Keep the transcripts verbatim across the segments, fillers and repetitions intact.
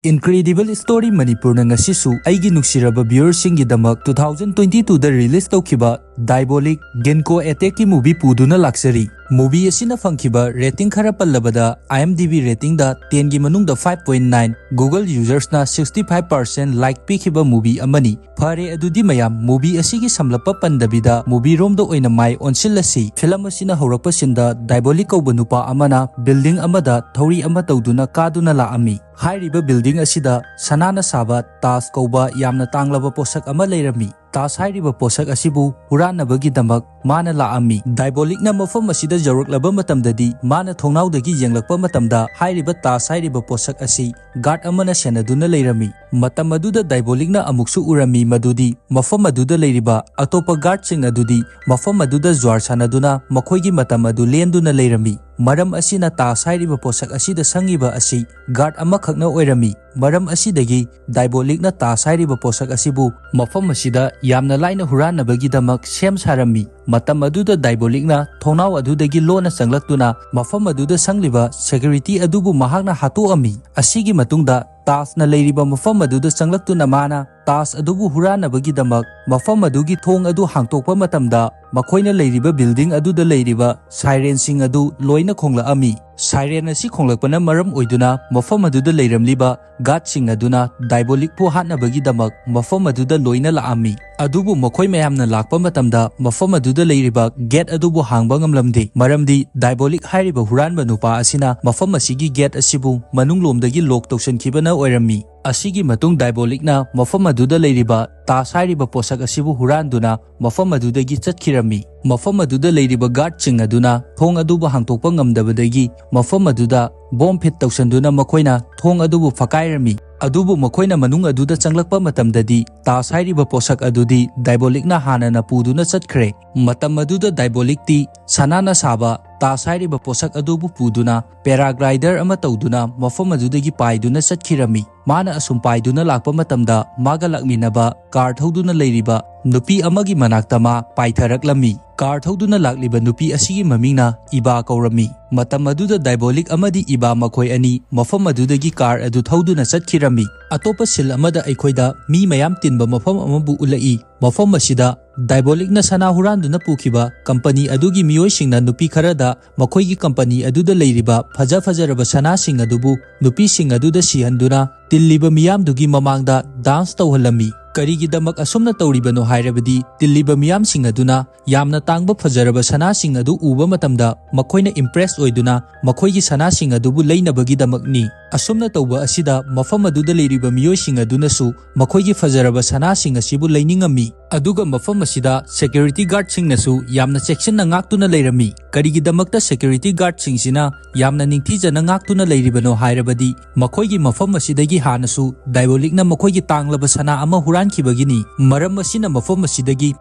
Incredible Story ꯃꯅꯤꯄꯨꯔꯅ ꯉꯁꯤꯁꯨ ꯑꯩꯒꯤ ꯅꯨꯡꯁꯤꯔꯕ viewerꯁꯤꯡꯒꯤꯗꯃꯛ two thousand twenty twoꯗ release ꯇꯧꯈꯤꯕ Diabolic Genko Attackꯀꯤ movie ꯄꯨꯗꯨꯅ ꯂꯥꯛꯆꯔꯤ꯫ Movie ꯑꯁꯤꯅ ꯐꯪꯈꯤꯕ rating ꯈꯔ ꯄꯜꯂꯕꯗ, IMDb ratingꯗ tenꯒꯤ ꯃꯅꯨꯡꯗ five point nine, Google usersꯅ sixty five percent like ꯄꯤꯈꯤꯕ movie ꯑꯃꯅꯤ꯫ ꯐꯔꯦ, ꯑꯗꯨꯗꯤ ꯃꯌꯥꯝ, movie ꯑꯁꯤꯒꯤ ꯁꯝꯂꯞꯄ ꯄꯟꯗꯕꯤꯗ movie ꯔꯣꯝꯗ ꯑꯣꯏꯅ ꯃꯥꯏ ꯑꯣꯟꯁꯤꯜꯂꯁꯤ꯫ Film ꯑꯁꯤꯅ ꯍꯧꯔꯛꯄꯁꯤꯟꯗ Diabolic ꯀꯧꯕ ꯅꯨꯄꯥ ꯑꯃꯅ building ꯑꯃꯗ ꯊꯧꯔꯤ ꯑꯃ ꯇꯧꯗꯨꯅ ꯀꯥꯗꯨꯅ ꯂꯥꯛꯑꯝꯃꯤ꯫ ꯍꯥꯏꯔꯤꯕ building ꯑꯁꯤꯗ ꯁꯅꯥꯅ ꯁꯥꯕ ꯇꯥꯖ ꯀꯧꯕ ꯌꯥꯝꯅ ꯇꯥꯡꯂꯕ ꯄꯣꯠꯁꯛ ꯑꯃ ꯂꯩꯔꯝꯃꯤ꯫ ꯇꯥꯖ ꯍꯥꯏꯔꯤꯕ ꯄꯣꯠꯁꯛ ꯑꯁꯤꯕꯨ ꯍꯨꯔꯥꯟꯅꯕꯒꯤꯗꯃꯛ ꯃꯥꯅ ꯂꯥꯛꯑꯝꯃꯤ꯫ Diabolicꯅ ꯃꯐꯝ ꯑꯁꯤꯗ ꯌꯧꯔꯛꯂꯕ ꯃꯇꯝꯗꯗꯤ, ꯃꯥꯅ ꯊꯣꯡꯅꯥꯎꯗꯒꯤ ꯌꯦꯡꯂꯛꯄ ꯃꯇꯝꯗ ꯍꯥꯏꯔꯤꯕ ꯇꯥꯖ ꯍꯥꯏꯔꯤꯕ ꯄꯣꯠꯁꯛ ꯑꯁꯤ guard ꯑꯃꯅ ꯁꯦꯟꯅꯗꯨꯅ ꯂꯩꯔꯝꯃꯤ꯫ ꯃꯇꯝ ꯑꯗꯨꯗ Diabolicꯅ ꯑꯃꯨꯛꯁꯨ ꯎꯔꯝꯃꯤ ꯃꯗꯨꯗꯤ ꯃꯐꯝ ꯑꯗꯨꯗ ꯂꯩꯔꯤꯕ ꯑꯇꯣꯞꯄ guardꯁꯤꯡ ꯑꯗꯨꯗꯤ ꯃꯐꯝ ꯑꯗꯨꯗ ꯖ꯭ꯋꯥꯔ ꯁꯥꯟꯅꯗꯨꯅ ꯃꯈꯣꯏꯒꯤ ꯃꯇꯝ ꯑꯗꯨ ꯂꯦꯟꯗꯨꯅ ꯂꯩꯔꯝꯃꯤ꯫ ꯃꯔꯝ ꯑꯁꯤꯅ ꯇꯥꯖ ꯍꯥꯏꯔꯤꯕ ꯄꯣꯠꯁꯛ ꯑꯁꯤꯗ ꯁꯪꯉꯤꯕ ꯑꯁꯤ guard ꯑꯃꯈꯛꯅ ꯑꯣꯏꯔꯝꯃꯤ꯫ ꯃꯔꯝ ꯑꯁꯤꯗꯒꯤ Diabolicꯅ ꯇꯥꯖ ꯍꯥꯏꯔꯤꯕ ꯄꯣꯠꯁꯛ ꯑꯁꯤꯕꯨ ꯃꯐꯝ ꯑꯁꯤꯗ ꯌꯥꯝꯅ ꯂꯥꯏꯅ ꯍꯨꯔꯥꯟꯅꯕꯒꯤꯗꯃꯛ ꯁꯦꯝ ꯁꯥꯔꯝꯃꯤ꯫ ꯃꯇꯝ ꯑꯗꯨꯗ Diabolicꯅ ꯊꯣꯡꯅꯥꯎ ꯑꯗꯨꯗꯒꯤ ꯂꯣꯟꯅ ꯆꯪꯂꯛꯇꯨꯅ ꯃꯐꯝ ꯑꯗꯨꯗ ꯁꯪꯂꯤꯕ security ꯑꯗꯨꯕꯨ ꯃꯍꯥꯛꯅ ꯍꯥꯠꯇꯣꯛꯑꯝꯃꯤ꯫ ꯑꯁꯤꯒꯤ ꯃꯇꯨꯡꯗ ꯇꯥꯖꯅ ꯂꯩꯔꯤꯕ ꯃꯐꯝ ꯑꯗꯨꯗ ꯆꯪꯂꯛꯇꯨꯅ ꯃꯥꯅ ꯇꯥꯖ ꯑꯗꯨꯕꯨ ꯍꯨꯔꯥꯟꯅꯕꯒꯤꯗꯃꯛ ꯃꯐꯝ ꯑꯗꯨꯒꯤ ꯊꯣꯡ ꯑꯗꯨ ꯍꯥꯡꯇꯣꯛꯄ ꯃꯇꯝꯗ, ꯃꯈꯣꯏꯅ ꯂꯩꯔꯤꯕ building ꯑꯗꯨꯗ ꯂꯩꯔꯤꯕ sirenꯁꯤꯡ ꯑꯗꯨ ꯂꯣꯏꯅ ꯈꯣꯡꯂꯛꯑꯝꯃꯤ꯫ Siren ꯑꯁꯤ ꯈꯣꯡꯂꯛꯄꯅ ꯃꯔꯝ ꯑꯣꯏꯗꯨꯅ ꯃꯐꯝ ꯑꯗꯨꯗ ꯂꯩꯔꯝꯂꯤꯕ guardꯁꯤꯡ ꯑꯗꯨꯅ Diabolicꯄꯨ ꯍꯥꯠꯅꯕꯒꯤꯗꯃꯛ ꯃꯐꯝ ꯑꯗꯨꯗ ꯂꯣꯏꯅ ꯂꯥꯛꯑꯝꯃꯤ꯫ ꯑꯗꯨꯕꯨ ꯃꯈꯣꯏ ꯃꯌꯥꯝꯅ ꯂꯥꯛꯄ ꯃꯇꯝꯗ ꯃꯐꯝ ꯑꯗꯨꯗ ꯂꯩꯔꯤꯕ gate ꯑꯗꯨꯕꯨ ꯍꯥꯡꯕ ꯉꯝꯂꯝꯗꯦ, ꯃꯔꯝꯗꯤ Diabolic ꯍꯥꯏꯔꯤꯕ ꯍꯨꯔꯥꯟꯕ ꯅꯨꯄꯥ ꯑꯁꯤꯅ ꯃꯐꯝ ꯑꯁꯤꯒꯤ gate ꯑꯁꯤꯕꯨ ꯃꯅꯨꯡꯂꯣꯝꯗꯒꯤ lock ꯇꯧꯁꯤꯟꯈꯤꯕꯅ ꯑꯣꯏꯔꯝꯃꯤ꯫ ꯑꯁꯤꯒꯤ ꯃꯇꯨꯡ Diabolicꯅ ꯃꯐꯝ ꯑꯗꯨꯗ ꯂꯩꯔꯤꯕ ꯇꯥꯖ ꯍꯥꯏꯔꯤꯕ ꯄꯣꯠꯁꯛ ꯑꯁꯤꯕꯨ ꯍꯨꯔꯥꯟꯗꯨꯅ ꯃꯐꯝ ꯑꯗꯨꯗꯒꯤ ꯆꯠꯈꯤꯔꯝꯃꯤ꯫ ꯃꯐꯝ ꯑꯗꯨꯗ ꯂꯩꯔꯤꯕ guardꯁꯤꯡ ꯑꯗꯨꯅ ꯊꯣꯡ ꯑꯗꯨꯕꯨ ꯍꯥꯡꯇꯣꯛꯄ ꯉꯝꯗꯕꯗꯒꯤ ꯃꯐꯝ ꯑꯗꯨꯗ bomb fit ꯇꯧꯁꯟꯗꯨꯅ ꯃꯈꯣꯏꯅ ꯊꯣꯡ ꯑꯗꯨꯕꯨ ꯐꯛꯀꯥꯏꯔꯝꯃꯤ꯫ ꯑꯗꯨꯕꯨ ꯃꯈꯣꯏꯅ ꯃꯅꯨꯡ ꯑꯗꯨꯗ ꯆꯪꯂꯛꯄ ꯃꯇꯝꯗꯗꯤ ꯇꯥꯖ ꯍꯥꯏꯔꯤꯕ ꯄꯣꯠꯁꯛ ꯑꯗꯨꯗꯤ Diabolicꯅ ꯍꯥꯟꯅꯅ ꯄꯨꯗꯨꯅ ꯆꯠꯈ꯭ꯔꯦ꯫ ꯃꯇꯝ ꯑꯗꯨꯗ Diabolicꯇꯤ ꯁꯅꯥꯅ ꯁꯥꯕ ꯇꯥꯖ ꯍꯥꯏꯔꯤꯕ ꯄꯣꯠꯁꯛ ꯑꯗꯨꯕꯨ ꯄꯨꯗꯨꯅ paraglider ꯑꯃ ꯇꯧꯗꯨꯅ ꯃꯐꯝ ꯑꯗꯨꯗꯒꯤ ꯄꯥꯏꯗꯨꯅ ꯆꯠꯈꯤꯔꯝꯃꯤ꯫ ꯃꯥꯅ ꯑꯁꯨꯝ ꯄꯥꯏꯗꯨꯅ ꯂꯥꯛꯄ ꯃꯇꯝꯗ ꯃꯥꯒ ꯂꯥꯛꯃꯤꯟꯅꯕ car ꯊꯧꯗꯨꯅ ꯂꯩꯔꯤꯕ ꯅꯨꯄꯤ ꯑꯃꯒꯤ ꯃꯅꯥꯛꯇ ꯃꯥ ꯄꯥꯏꯊꯔꯛꯂꯝꯃꯤ꯫ ꯀꯥꯔ ꯊꯧꯗꯨꯅ ꯂꯥꯛꯂꯤꯕ ꯅꯨꯄꯤ ꯑꯁꯤꯒꯤ ꯃꯃꯤꯡꯅ ꯏꯕꯥ ꯀꯧꯔꯝꯃꯤ꯫ ꯃꯇꯝ ꯑꯗꯨꯗ ꯗꯥꯏꯕꯣꯂꯤꯛ ꯑꯃꯗꯤ ꯏꯕꯥ ꯃꯈꯣꯏ ꯑꯅꯤ ꯃꯐꯝ ꯑꯗꯨꯗꯒꯤ ꯀꯥꯔ ꯑꯗꯨ ꯊꯧꯗꯨꯅ ꯆꯠꯈꯤꯔꯝꯃꯤ꯫ ꯑꯇꯣꯞꯄ ꯁꯤꯜ ꯑꯃꯗ ꯑꯩꯈꯣꯏꯗ ꯃꯤ ꯃꯌꯥꯝ ꯇꯤꯟꯕ ꯃꯐꯝ ꯑꯃꯕꯨ ꯎꯠꯂꯛꯏ꯫ ꯃꯐꯝ ꯑꯁꯤꯗ ꯗꯥꯏꯕꯣꯂꯤꯛꯅ ꯁꯅꯥ ꯍꯨꯔꯥꯟꯗꯨꯅ ꯄꯨꯈꯤꯕ ꯀꯝꯄꯅꯤ ꯑꯗꯨꯒꯤ ꯃꯤꯑꯣꯏꯁꯤꯡꯅ ꯅꯨꯄꯤ ꯈꯔꯗ ꯃꯈꯣꯏꯒꯤ ꯀꯝꯄꯅꯤ ꯑꯗꯨꯗ ꯂꯩꯔꯤꯕ ꯐꯖ ꯐꯖꯔꯕ ꯁꯅꯥꯁꯤꯡ ꯑꯗꯨꯕꯨ ꯅꯨꯄꯤꯁꯤꯡ ꯑꯗꯨꯗ ꯁꯤꯍꯟꯗꯨꯅ ꯇꯤꯜꯂꯤꯕ ꯃꯤꯌꯥꯝꯗꯨꯒꯤ ꯃꯃꯥꯡꯗ ꯗꯥꯟꯁ ꯇꯧꯍꯜꯂꯝꯃꯤ꯫ ꯀꯔꯤꯒꯤꯗꯃꯛ ꯑꯁꯨꯝꯅ ꯇꯧꯔꯤꯕꯅꯣ ꯍꯥꯏꯔꯕꯗꯤ, ꯇꯤꯜꯂꯤꯕ ꯃꯤꯌꯥꯝꯁꯤꯡ ꯑꯗꯨꯅ ꯌꯥꯝꯅ ꯇꯥꯡꯕ ꯐꯖꯔꯕ ꯁꯅꯥꯁꯤꯡ ꯑꯗꯨ ꯎꯕ ꯃꯇꯝꯗ ꯃꯈꯣꯏꯅ ꯏꯝꯄ꯭ꯔꯦꯁ ꯑꯣꯏꯗꯨꯅ ꯃꯈꯣꯏꯒꯤ ꯁꯅꯥꯁꯤꯡ ꯑꯗꯨꯕꯨ ꯂꯩꯅꯕꯒꯤꯗꯃꯛꯅꯤ꯫ ꯑꯁꯨꯝꯅ ꯇꯧꯕ ꯑꯁꯤꯗ ꯃꯐꯝ ꯑꯗꯨꯗ ꯂꯩꯔꯤꯕ ꯃꯤꯑꯣꯏꯁꯤꯡ ꯑꯗꯨꯅꯁꯨ ꯃꯈꯣꯏꯒꯤ ꯐꯖꯔꯕ ꯁꯅꯥꯁꯤꯡ ꯑꯁꯤꯕꯨ ꯂꯩꯅꯤꯡꯉꯝꯃꯤ꯫ ꯑꯗꯨꯒ ꯃꯐꯝ ꯑꯁꯤꯗ ꯁꯦꯀ꯭ꯌꯨꯔꯤꯇꯤ ꯒꯥꯔꯗꯁꯤꯡꯅꯁꯨ ꯌꯥꯝꯅ ꯆꯦꯛꯁꯤꯟꯅ ꯉꯥꯛꯇꯨꯅ ꯂꯩꯔꯝꯃꯤ꯫ ꯀꯔꯤꯒꯤꯗꯃꯛꯇ ꯁꯦꯀ꯭ꯌꯨꯔꯤꯇꯤ ꯒꯥꯔꯗꯁꯤꯡꯁꯤꯅ ꯌꯥꯝꯅ ꯅꯤꯡꯊꯤꯖꯅ ꯉꯥꯛꯇꯨꯅ ꯂꯩꯔꯤꯕꯅꯣ ꯍꯥꯏꯔꯕꯗꯤ, ꯃꯈꯣꯏꯒꯤ ꯃꯐꯝ ꯑꯁꯤꯗꯒꯤ ꯍꯥꯟꯅꯁꯨ ꯗꯥꯏꯕꯣꯂꯤꯛꯅ ꯃꯈꯣꯏꯒꯤ ꯇꯥꯡꯂꯕ ꯁꯅꯥ ꯑꯃ ꯍꯨꯔꯥꯟꯈꯤꯕꯒꯤꯅꯤ꯫ ꯃꯔꯝ ꯑꯁꯤꯅ ꯃꯐꯝ ꯑꯁꯤꯗꯒꯤ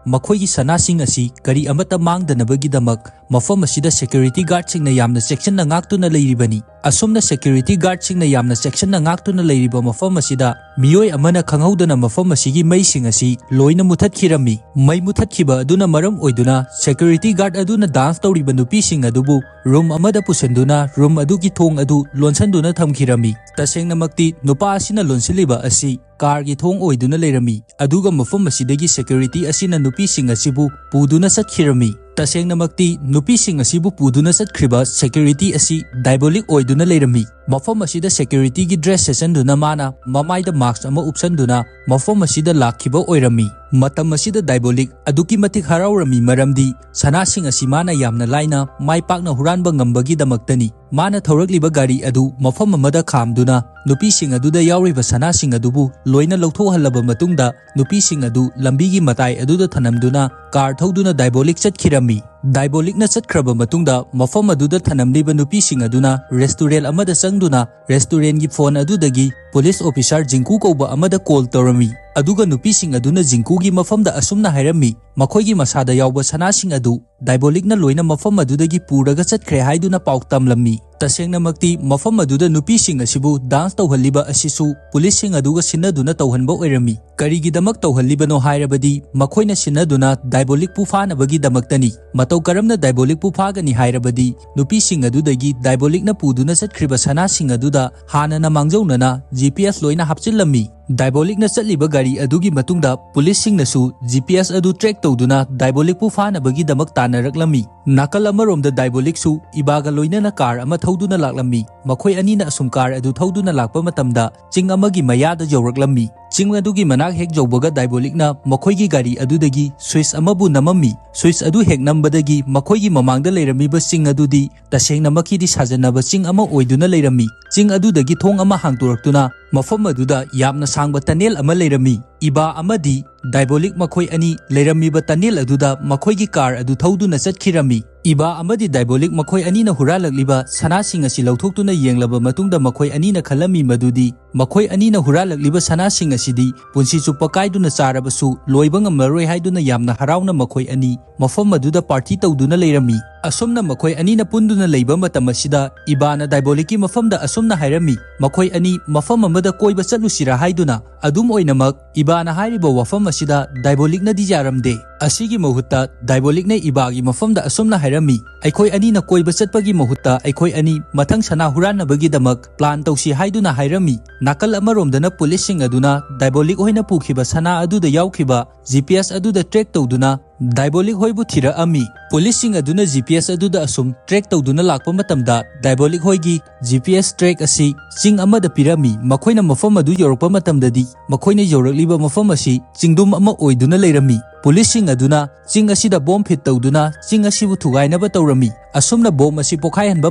ꯃꯈꯣꯏꯒꯤ ꯁꯅꯥꯁꯤꯡ ꯑꯁꯤ ꯀꯔꯤ ꯑꯃꯠꯇ ꯃꯥꯡꯗꯅꯕꯒꯤꯗꯃꯛ ꯃꯐꯝ ꯑꯁꯤꯗ ꯁꯦꯀ꯭ꯌꯨꯔꯤꯇꯤ ꯒꯥꯔꯗꯁꯤꯡꯅ ꯌꯥꯝꯅ ꯆꯦꯛꯁꯤꯟꯅ ꯉꯥꯛꯇꯨꯅ ꯂꯩꯔꯤꯕꯅꯤ꯫ ꯑꯁꯨꯝꯅ ꯁꯦꯀ꯭ꯌꯨꯔꯤꯇꯤ ꯒꯥꯔꯗꯁꯤꯡꯅ ꯌꯥꯝꯅ ꯆꯦꯛꯁꯤꯟꯅ ꯉꯥꯛꯇꯨꯅ ꯂꯩꯔꯤꯕ ꯃꯐꯝ ꯑꯁꯤꯗ ꯃꯤꯑꯣꯏ ꯑꯃꯅ ꯈꯪꯍꯧꯗꯅ ꯃꯐꯝ ꯑꯁꯤꯒꯤ ꯃꯩꯁꯤꯡ ꯑꯁꯤ ꯂꯣꯏꯅ ꯃꯨꯊꯠꯈꯤꯔꯝꯃꯤ꯫ ꯃꯩ ꯃꯨꯊꯠꯈꯤꯕ ꯑꯗꯨꯅ ꯃꯔꯝ ꯑꯣꯏꯗꯨꯅ ꯁꯦꯀ꯭ꯌꯨꯔꯤꯇꯤ ꯒꯥꯔꯗ ꯑꯗꯨꯅ ꯗꯥꯟꯁ ꯇꯧꯔꯤꯕ ꯅꯨꯄꯤꯁꯤꯡ ꯑꯗꯨꯕꯨ ꯔꯨꯝ ꯑꯃꯗ ꯄꯨꯁꯤꯟꯗꯨꯅ ꯔꯨꯝ ꯑꯗꯨꯒꯤ ꯊꯣꯡ ꯑꯗꯨ ꯂꯣꯟꯁꯤꯟꯗꯨꯅ ꯊꯝꯈꯤꯔꯝꯃꯤ꯫ ꯇꯁꯦꯡꯅꯃꯛꯇꯤ ꯅꯨꯄꯥ ꯑꯁꯤꯅ ꯂꯣꯟꯁꯤꯜꯂꯤꯕ ꯑꯁꯤ ꯀꯥꯔꯒꯤ ꯊꯣꯡ ꯑꯣꯏꯗꯨꯅ ꯂꯩꯔꯝꯃꯤ꯫ ꯑꯗꯨꯒ ꯃꯐꯝ ꯑꯁꯤꯗꯒꯤ ꯁꯦꯀ꯭ꯌꯨꯔꯤꯇꯤ ꯑꯁꯤꯅ ꯅꯨꯄꯤꯁꯤꯡ ꯑꯁꯤꯕꯨ ꯄꯨꯗꯨꯅ ꯆꯠꯈꯤꯔꯝꯃꯤ꯫ ꯇꯁꯦꯡꯅꯃꯛꯇꯤ ꯅꯨꯄꯤꯁꯤꯡ ꯑꯁꯤꯕꯨ ꯄꯨꯗꯨꯅ ꯆꯠꯈ꯭ꯔꯤꯕ ꯁꯦꯀ꯭ꯌꯨꯔꯤꯇꯤ ꯑꯁꯤ ꯗꯥꯏꯕꯣꯂꯤꯛ ꯑꯣꯏꯗꯨꯅ ꯂꯩꯔꯝꯃꯤ꯫ ꯃꯐꯝ ꯑꯁꯤꯗ ꯁꯦꯀ꯭ꯌꯨꯔꯤꯇꯤꯒꯤ ꯗ꯭ꯔꯦꯁ ꯁꯦꯠꯆꯟꯗꯨꯅ ꯃꯥꯅ ꯃꯃꯥꯏꯗ ꯃꯥꯁꯛ ꯑꯃ ꯎꯞꯁꯟꯗꯨꯅ ꯃꯐꯝ ꯑꯁꯤꯗ ꯂꯥꯛꯈꯤꯕ ꯑꯣꯏꯔꯝꯃꯤ꯫ ꯃꯇꯝ ꯑꯁꯤꯗ ꯗꯥꯏꯕꯣꯂꯤꯛ ꯑꯗꯨꯛꯀꯤ ꯃꯇꯤꯛ ꯍꯔꯥꯎꯔꯝꯃꯤ, ꯃꯔꯝꯗꯤ ꯁꯅꯥꯁꯤꯡ ꯑꯁꯤ ꯃꯥꯅ ꯌꯥꯝꯅ ꯂꯥꯏꯅ ꯃꯥꯏ ꯄꯥꯛꯅ ꯍꯨꯔꯥꯟꯕ ꯉꯝꯕꯒꯤꯗꯃꯛꯇꯅꯤ꯫ ꯃꯥꯅ ꯊꯧꯔꯛꯂꯤꯕ ꯒꯥꯔꯤ ꯑꯗꯨ ꯃꯐꯝ ꯑꯃꯗ ꯈꯥꯝꯗꯨꯅ ꯅꯨꯄꯤꯁꯤꯡ ꯑꯗꯨꯗ ꯌꯥꯎꯔꯤꯕ ꯁꯅꯥꯁꯤꯡ ꯑꯗꯨꯕꯨ ꯂꯣꯏꯅ ꯂꯧꯊꯣꯛꯍꯜꯂꯕ ꯃꯇꯨꯡꯗ, ꯅꯨꯄꯤꯁꯤꯡ ꯑꯗꯨ ꯂꯝꯕꯤꯒꯤ ꯃꯇꯥꯏ ꯑꯗꯨꯗ ꯊꯅꯝꯗꯨꯅ ꯀꯥꯔ ꯊꯧꯗꯨꯅ ꯗꯥꯏꯕꯣꯂꯤꯛ ꯆꯠꯈꯤꯔꯝꯃꯤ꯫ ꯗꯥꯏꯕꯣꯂꯤꯛꯅ ꯆꯠꯈ꯭ꯔꯕ ꯃꯇꯨꯡꯗ, ꯃꯐꯝ ꯑꯗꯨꯗ ꯊꯅꯝꯂꯤꯕ ꯅꯨꯄꯤꯁꯤꯡ ꯑꯗꯨꯅ ꯔꯦꯁꯇꯨꯔꯦꯟ ꯑꯃꯗ ꯆꯪꯗꯨꯅ ꯔꯦꯁꯇꯨꯔꯦꯟꯒꯤ ꯐꯣꯟ ꯑꯗꯨꯗꯒꯤ ꯄꯨꯂꯤꯁ ꯑꯣꯐꯤꯁꯥꯔ ꯖꯤꯡꯀꯨ ꯀꯧꯕ ꯑꯃꯗ ꯀꯣꯜ ꯇꯧꯔꯝꯃꯤ꯫ ꯑꯗꯨꯒ ꯅꯨꯄꯤꯁꯤꯡ ꯑꯗꯨꯅ ꯖꯤꯡꯀꯨꯒꯤ ꯃꯐꯝꯗ ꯑꯁꯨꯝꯅ ꯍꯥꯏꯔꯝꯃꯤ, ꯃꯈꯣꯏꯒꯤ ꯃꯁꯥꯗ ꯌꯥꯎꯕ ꯁꯅꯥꯁꯤꯡ ꯑꯗꯨ ꯗꯥꯏꯕꯣꯂꯤꯛꯅ ꯂꯣꯏꯅ ꯃꯐꯝ ꯑꯗꯨꯗꯒꯤ ꯄꯨꯔꯒ ꯆꯠꯈ꯭ꯔꯦ ꯍꯥꯏꯗꯨꯅ ꯄꯥꯎ ꯇꯝꯂꯝꯃꯤ꯫ ꯇꯁꯦꯡꯅꯃꯛꯇꯤ ꯃꯐꯝ ꯑꯗꯨꯗ ꯅꯨꯄꯤꯁꯤꯡ ꯑꯁꯤꯕꯨ ꯗꯥꯟꯁ ꯇꯧꯍꯜꯂꯤꯕ ꯑꯁꯤꯁꯨ ꯄꯨꯂꯤꯁꯁꯤꯡ ꯑꯗꯨꯒ ꯁꯤꯟꯅꯗꯨꯅ ꯇꯧꯍꯟꯕ ꯑꯣꯏꯔꯝꯃꯤ꯫ ꯀꯔꯤꯒꯤꯗꯃꯛ ꯇꯧꯍꯜꯂꯤꯕꯅꯣ ꯍꯥꯏꯔꯕꯗꯤ ꯃꯈꯣꯏꯅ ꯁꯤꯟꯅꯗꯨꯅ ꯗꯥꯏꯕꯣꯂꯤꯛꯄꯨ ꯐꯥꯅꯕꯒꯤꯗꯃꯛꯇꯅꯤ꯫ ꯃꯇꯧ ꯀꯔꯝꯅ ꯗꯥꯏꯕꯣꯂꯤꯛꯄꯨ ꯐꯥꯒꯅꯤ ꯍꯥꯏꯔꯕꯗꯤ ꯅꯨꯄꯤꯁꯤꯡ ꯑꯗꯨꯗꯒꯤ ꯗꯥꯏꯕꯣꯂꯤꯛꯅ ꯄꯨꯗꯨꯅ ꯆꯠꯈ꯭ꯔꯤꯕ ꯁꯅꯥꯁꯤꯡ ꯑꯗꯨꯗ ꯍꯥꯟꯅꯅ ꯃꯥꯡꯖꯧꯅꯅ ꯖꯤ ꯄꯤ ꯑꯦꯁ ꯂꯣꯏꯅ ꯍꯥꯞꯆꯤꯜꯂꯝꯃꯤ꯫ ꯗꯥꯏꯕꯣꯂꯤꯛꯅ ꯆꯠꯂꯤꯕ ꯒꯥꯔꯤ ꯑꯗꯨꯒꯤ ꯃꯇꯨꯡꯗ ꯄꯨꯂꯤꯁꯁꯤꯡꯅꯁꯨ ꯖꯤ ꯄꯤ ꯑꯦꯁ ꯑꯗꯨ ꯇ꯭ꯔꯦꯛ ꯇꯧꯗꯨꯅ ꯗꯥꯏꯕꯣꯂꯤꯛꯄꯨ ꯐꯥꯅꯕꯒꯤꯗꯃꯛ ꯇꯥꯟꯅꯔꯛꯂꯝꯃꯤ꯫ ꯅꯥꯀꯜ ꯑꯃꯔꯣꯝꯗ ꯗꯥꯏꯕꯣꯂꯤꯛꯁꯨ ꯏꯕꯥꯒ ꯂꯣꯏꯅꯅ ꯀꯥꯔ ꯑꯃ ꯊꯧꯗꯨꯅ ꯂꯥꯛꯂꯝꯃꯤ꯫ ꯃꯈꯣꯏ ꯑꯅꯤꯅ ꯑꯁꯨꯝ ꯀꯥꯔ ꯑꯗꯨ ꯊꯧꯗꯨꯅ ꯂꯥꯛꯄ ꯃꯇꯝꯗ ꯆꯤꯡ ꯑꯃꯒꯤ ꯃꯌꯥꯗ ꯌꯧꯔꯛꯂꯝꯃꯤ꯫ ꯆꯤꯡ ꯑꯗꯨꯒꯤ ꯃꯅꯥꯛ ꯍꯦꯛ ꯌꯧꯕꯒ ꯗꯥꯏꯕꯣꯂꯤꯛꯅ ꯃꯈꯣꯏꯒꯤ ꯒꯥꯔꯤ ꯑꯗꯨꯗꯒꯤ ꯁ꯭ꯋꯤꯆ ꯑꯃꯕꯨ ꯅꯝꯃꯝꯃꯤ꯫ ꯁ꯭ꯋꯤꯆ ꯑꯗꯨ ꯍꯦꯛ ꯅꯝꯕꯗꯒꯤ ꯃꯈꯣꯏꯒꯤ ꯃꯃꯥꯡꯗ ꯂꯩꯔꯝꯃꯤꯕ ꯆꯤꯡ ꯑꯗꯨꯗꯤ ꯇꯁꯦꯡꯅꯃꯛꯀꯤꯗꯤ ꯁꯥꯖꯟꯅꯕ ꯆꯤꯡ ꯑꯃ ꯑꯣꯏꯗꯨꯅ ꯂꯩꯔꯝꯃꯤ꯫ ꯆꯤꯡ ꯑꯗꯨꯗꯒꯤ ꯊꯣꯡ ꯑꯃ ꯍꯥꯡꯗꯣꯔꯛꯇꯨꯅ ꯃꯐꯝ ꯑꯗꯨꯗ ꯌꯥꯝꯅ ꯁꯥꯡꯕ ꯇꯅꯦꯜ ꯑꯃ ꯂꯩꯔꯝꯃꯤ꯫ ꯏꯕꯥ ꯑꯃꯗꯤ ꯗꯥꯏꯕꯣꯂꯤꯛ ꯃꯈꯣꯏ ꯑꯅꯤ ꯂꯩꯔꯝꯃꯤꯕ ꯇꯅꯦꯜ ꯑꯗꯨꯗ ꯃꯈꯣꯏꯒꯤ ꯀꯥꯔ ꯑꯗꯨ ꯊꯧꯗꯨꯅ ꯆꯠꯈꯤꯔꯝꯃꯤ꯫ ꯏꯕꯥ ꯑꯃꯗꯤ ꯗꯥꯏꯕꯣꯂꯤꯛ ꯃꯈꯣꯏ ꯑꯅꯤꯅ ꯍꯨꯔꯥꯜꯂꯛꯂꯤꯕ ꯁꯅꯥꯁꯤꯡ ꯑꯁꯤ ꯂꯧꯊꯣꯛꯇꯨꯅ ꯌꯦꯡꯂꯕ ꯃꯇꯨꯡꯗ ꯃꯈꯣꯏ ꯑꯅꯤꯅ ꯈꯜꯂꯝꯃꯤ ꯃꯗꯨꯗꯤ ꯃꯈꯣꯏ ꯑꯅꯤꯅ ꯍꯨꯔꯥꯜꯂꯛꯂꯤꯕ ꯁꯅꯥꯁꯤꯡ ꯑꯁꯤꯗꯤ ꯄꯨꯟꯁꯤ ꯆꯨꯞꯄ ꯀꯥꯏꯗꯨꯅ ꯆꯥꯔꯕꯁꯨ ꯂꯣꯏꯕ ꯉꯝꯂꯔꯣꯏ ꯍꯥꯏꯗꯨꯅ ꯌꯥꯝꯅ ꯍꯔꯥꯎꯅ ꯃꯈꯣꯏ ꯑꯅꯤ ꯃꯐꯝ ꯑꯗꯨꯗ ꯄꯥꯔꯇꯤ ꯇꯧꯗꯨꯅ ꯂꯩꯔꯝꯃꯤ꯫ ꯑꯁꯨꯝꯅ ꯃꯈꯣꯏ ꯑꯅꯤꯅ ꯄꯨꯟꯗꯨꯅ ꯂꯩꯕ ꯃꯇꯝ ꯑꯁꯤꯗ ꯏꯕꯥꯅ ꯗꯥꯏꯕꯣꯂꯤꯛꯀꯤ ꯃꯐꯝꯗ ꯑꯁꯨꯝꯅ ꯍꯥꯏꯔꯝꯃꯤ, "ꯃꯈꯣꯏ ꯑꯅꯤ ꯃꯐꯝ ꯑꯃꯗ ꯀꯣꯏꯕ ꯆꯠꯂꯨꯁꯤꯔꯥ?" ꯍꯥꯏꯗꯨꯅ꯫ ꯑꯗꯨꯝ ꯑꯣꯏꯅꯃꯛ, ꯏꯕꯥꯅ ꯍꯥꯏꯔꯤꯕ ꯋꯥꯐꯝ ꯑꯁꯤꯗ ꯗꯥꯏꯕꯣꯂꯤꯛꯅꯗꯤ ꯌꯥꯔꯝꯗꯦ꯫ ꯑꯁꯤꯒꯤ ꯃꯍꯨꯠꯇ ꯗꯥꯏꯕꯣꯂꯤꯛꯅ ꯏꯕꯥꯒꯤ ꯃꯐꯝꯗ ꯑꯁꯨꯝꯅ ꯍꯥꯏꯔꯝꯃꯤ, "ꯑꯩꯈꯣꯏ ꯑꯅꯤꯅ ꯀꯣꯏꯕ ꯆꯠꯄꯒꯤ ꯃꯍꯨꯠꯇ ꯑꯩꯈꯣꯏ ꯑꯅꯤ ꯃꯊꯪ ꯁꯅꯥ ꯍꯨꯔꯥꯟꯅꯕꯒꯤꯗꯃꯛ ꯄ꯭ꯂꯥꯟ ꯇꯧꯁꯤ" ꯍꯥꯏꯗꯨꯅ ꯍꯥꯏꯔꯝꯃꯤ꯫ ꯅꯥꯀꯜ ꯑꯃꯔꯣꯝꯗꯅ ꯄꯨꯂꯤꯁꯁꯤꯡ ꯑꯗꯨꯅ ꯗꯥꯏꯕꯣꯂꯤꯛ ꯍꯣꯏꯅ ꯄꯨꯈꯤꯕ ꯁꯅꯥ ꯑꯗꯨꯗ ꯌꯥꯎꯈꯤꯕ ꯖꯤ ꯄꯤ ꯑꯦꯁ ꯑꯗꯨꯗ ꯇ꯭ꯔꯦꯛ ꯇꯧꯗꯨꯅ ꯗꯥꯏꯕꯣꯂꯤꯛ ꯍꯣꯏꯕꯨ ꯊꯤꯔꯛꯑꯝꯃꯤ꯫ ꯄꯨꯂꯤꯁꯁꯤꯡ ꯑꯗꯨꯅ ꯖꯤ ꯄꯤ ꯑꯦꯁ ꯑꯗꯨꯗ ꯑꯁꯨꯝ ꯇ꯭ꯔꯦꯛ ꯇꯧꯗꯨꯅ ꯂꯥꯛꯄ ꯃꯇꯝꯗ ꯗꯥꯏꯕꯣꯂꯤꯛ ꯍꯣꯏꯒꯤ ꯖꯤ ꯄꯤ ꯑꯦꯁ ꯇ꯭ꯔꯦꯛ ꯑꯁꯤ ꯆꯤꯡ ꯑꯃꯗ ꯄꯤꯔꯝꯃꯤ꯫ ꯃꯈꯣꯏꯅ ꯃꯐꯝ ꯑꯗꯨ ꯌꯧꯔꯛꯄ ꯃꯇꯝꯗꯗꯤ ꯃꯈꯣꯏꯅ ꯌꯧꯔꯛꯂꯤꯕ ꯃꯐꯝ ꯑꯁꯤ ꯆꯤꯡꯗꯨꯝ ꯑꯃ ꯑꯣꯏꯗꯨꯅ ꯂꯩꯔꯝꯃꯤ꯫ ꯄꯨꯂꯤꯁꯁꯤꯡ ꯑꯗꯨꯅ ꯆꯤꯡ ꯑꯁꯤꯗ ꯕꯣꯝ ꯐꯤꯠ ꯇꯧꯗꯨꯅ ꯆꯤꯡ ꯑꯁꯤꯕꯨ ꯊꯨꯒꯥꯏꯅꯕ ꯇꯧꯔꯝꯃꯤ꯫ ꯑꯁꯨꯝꯅ ꯕꯣꯝ ꯑꯁꯤ ꯄꯣꯈꯥꯏꯍꯟꯕ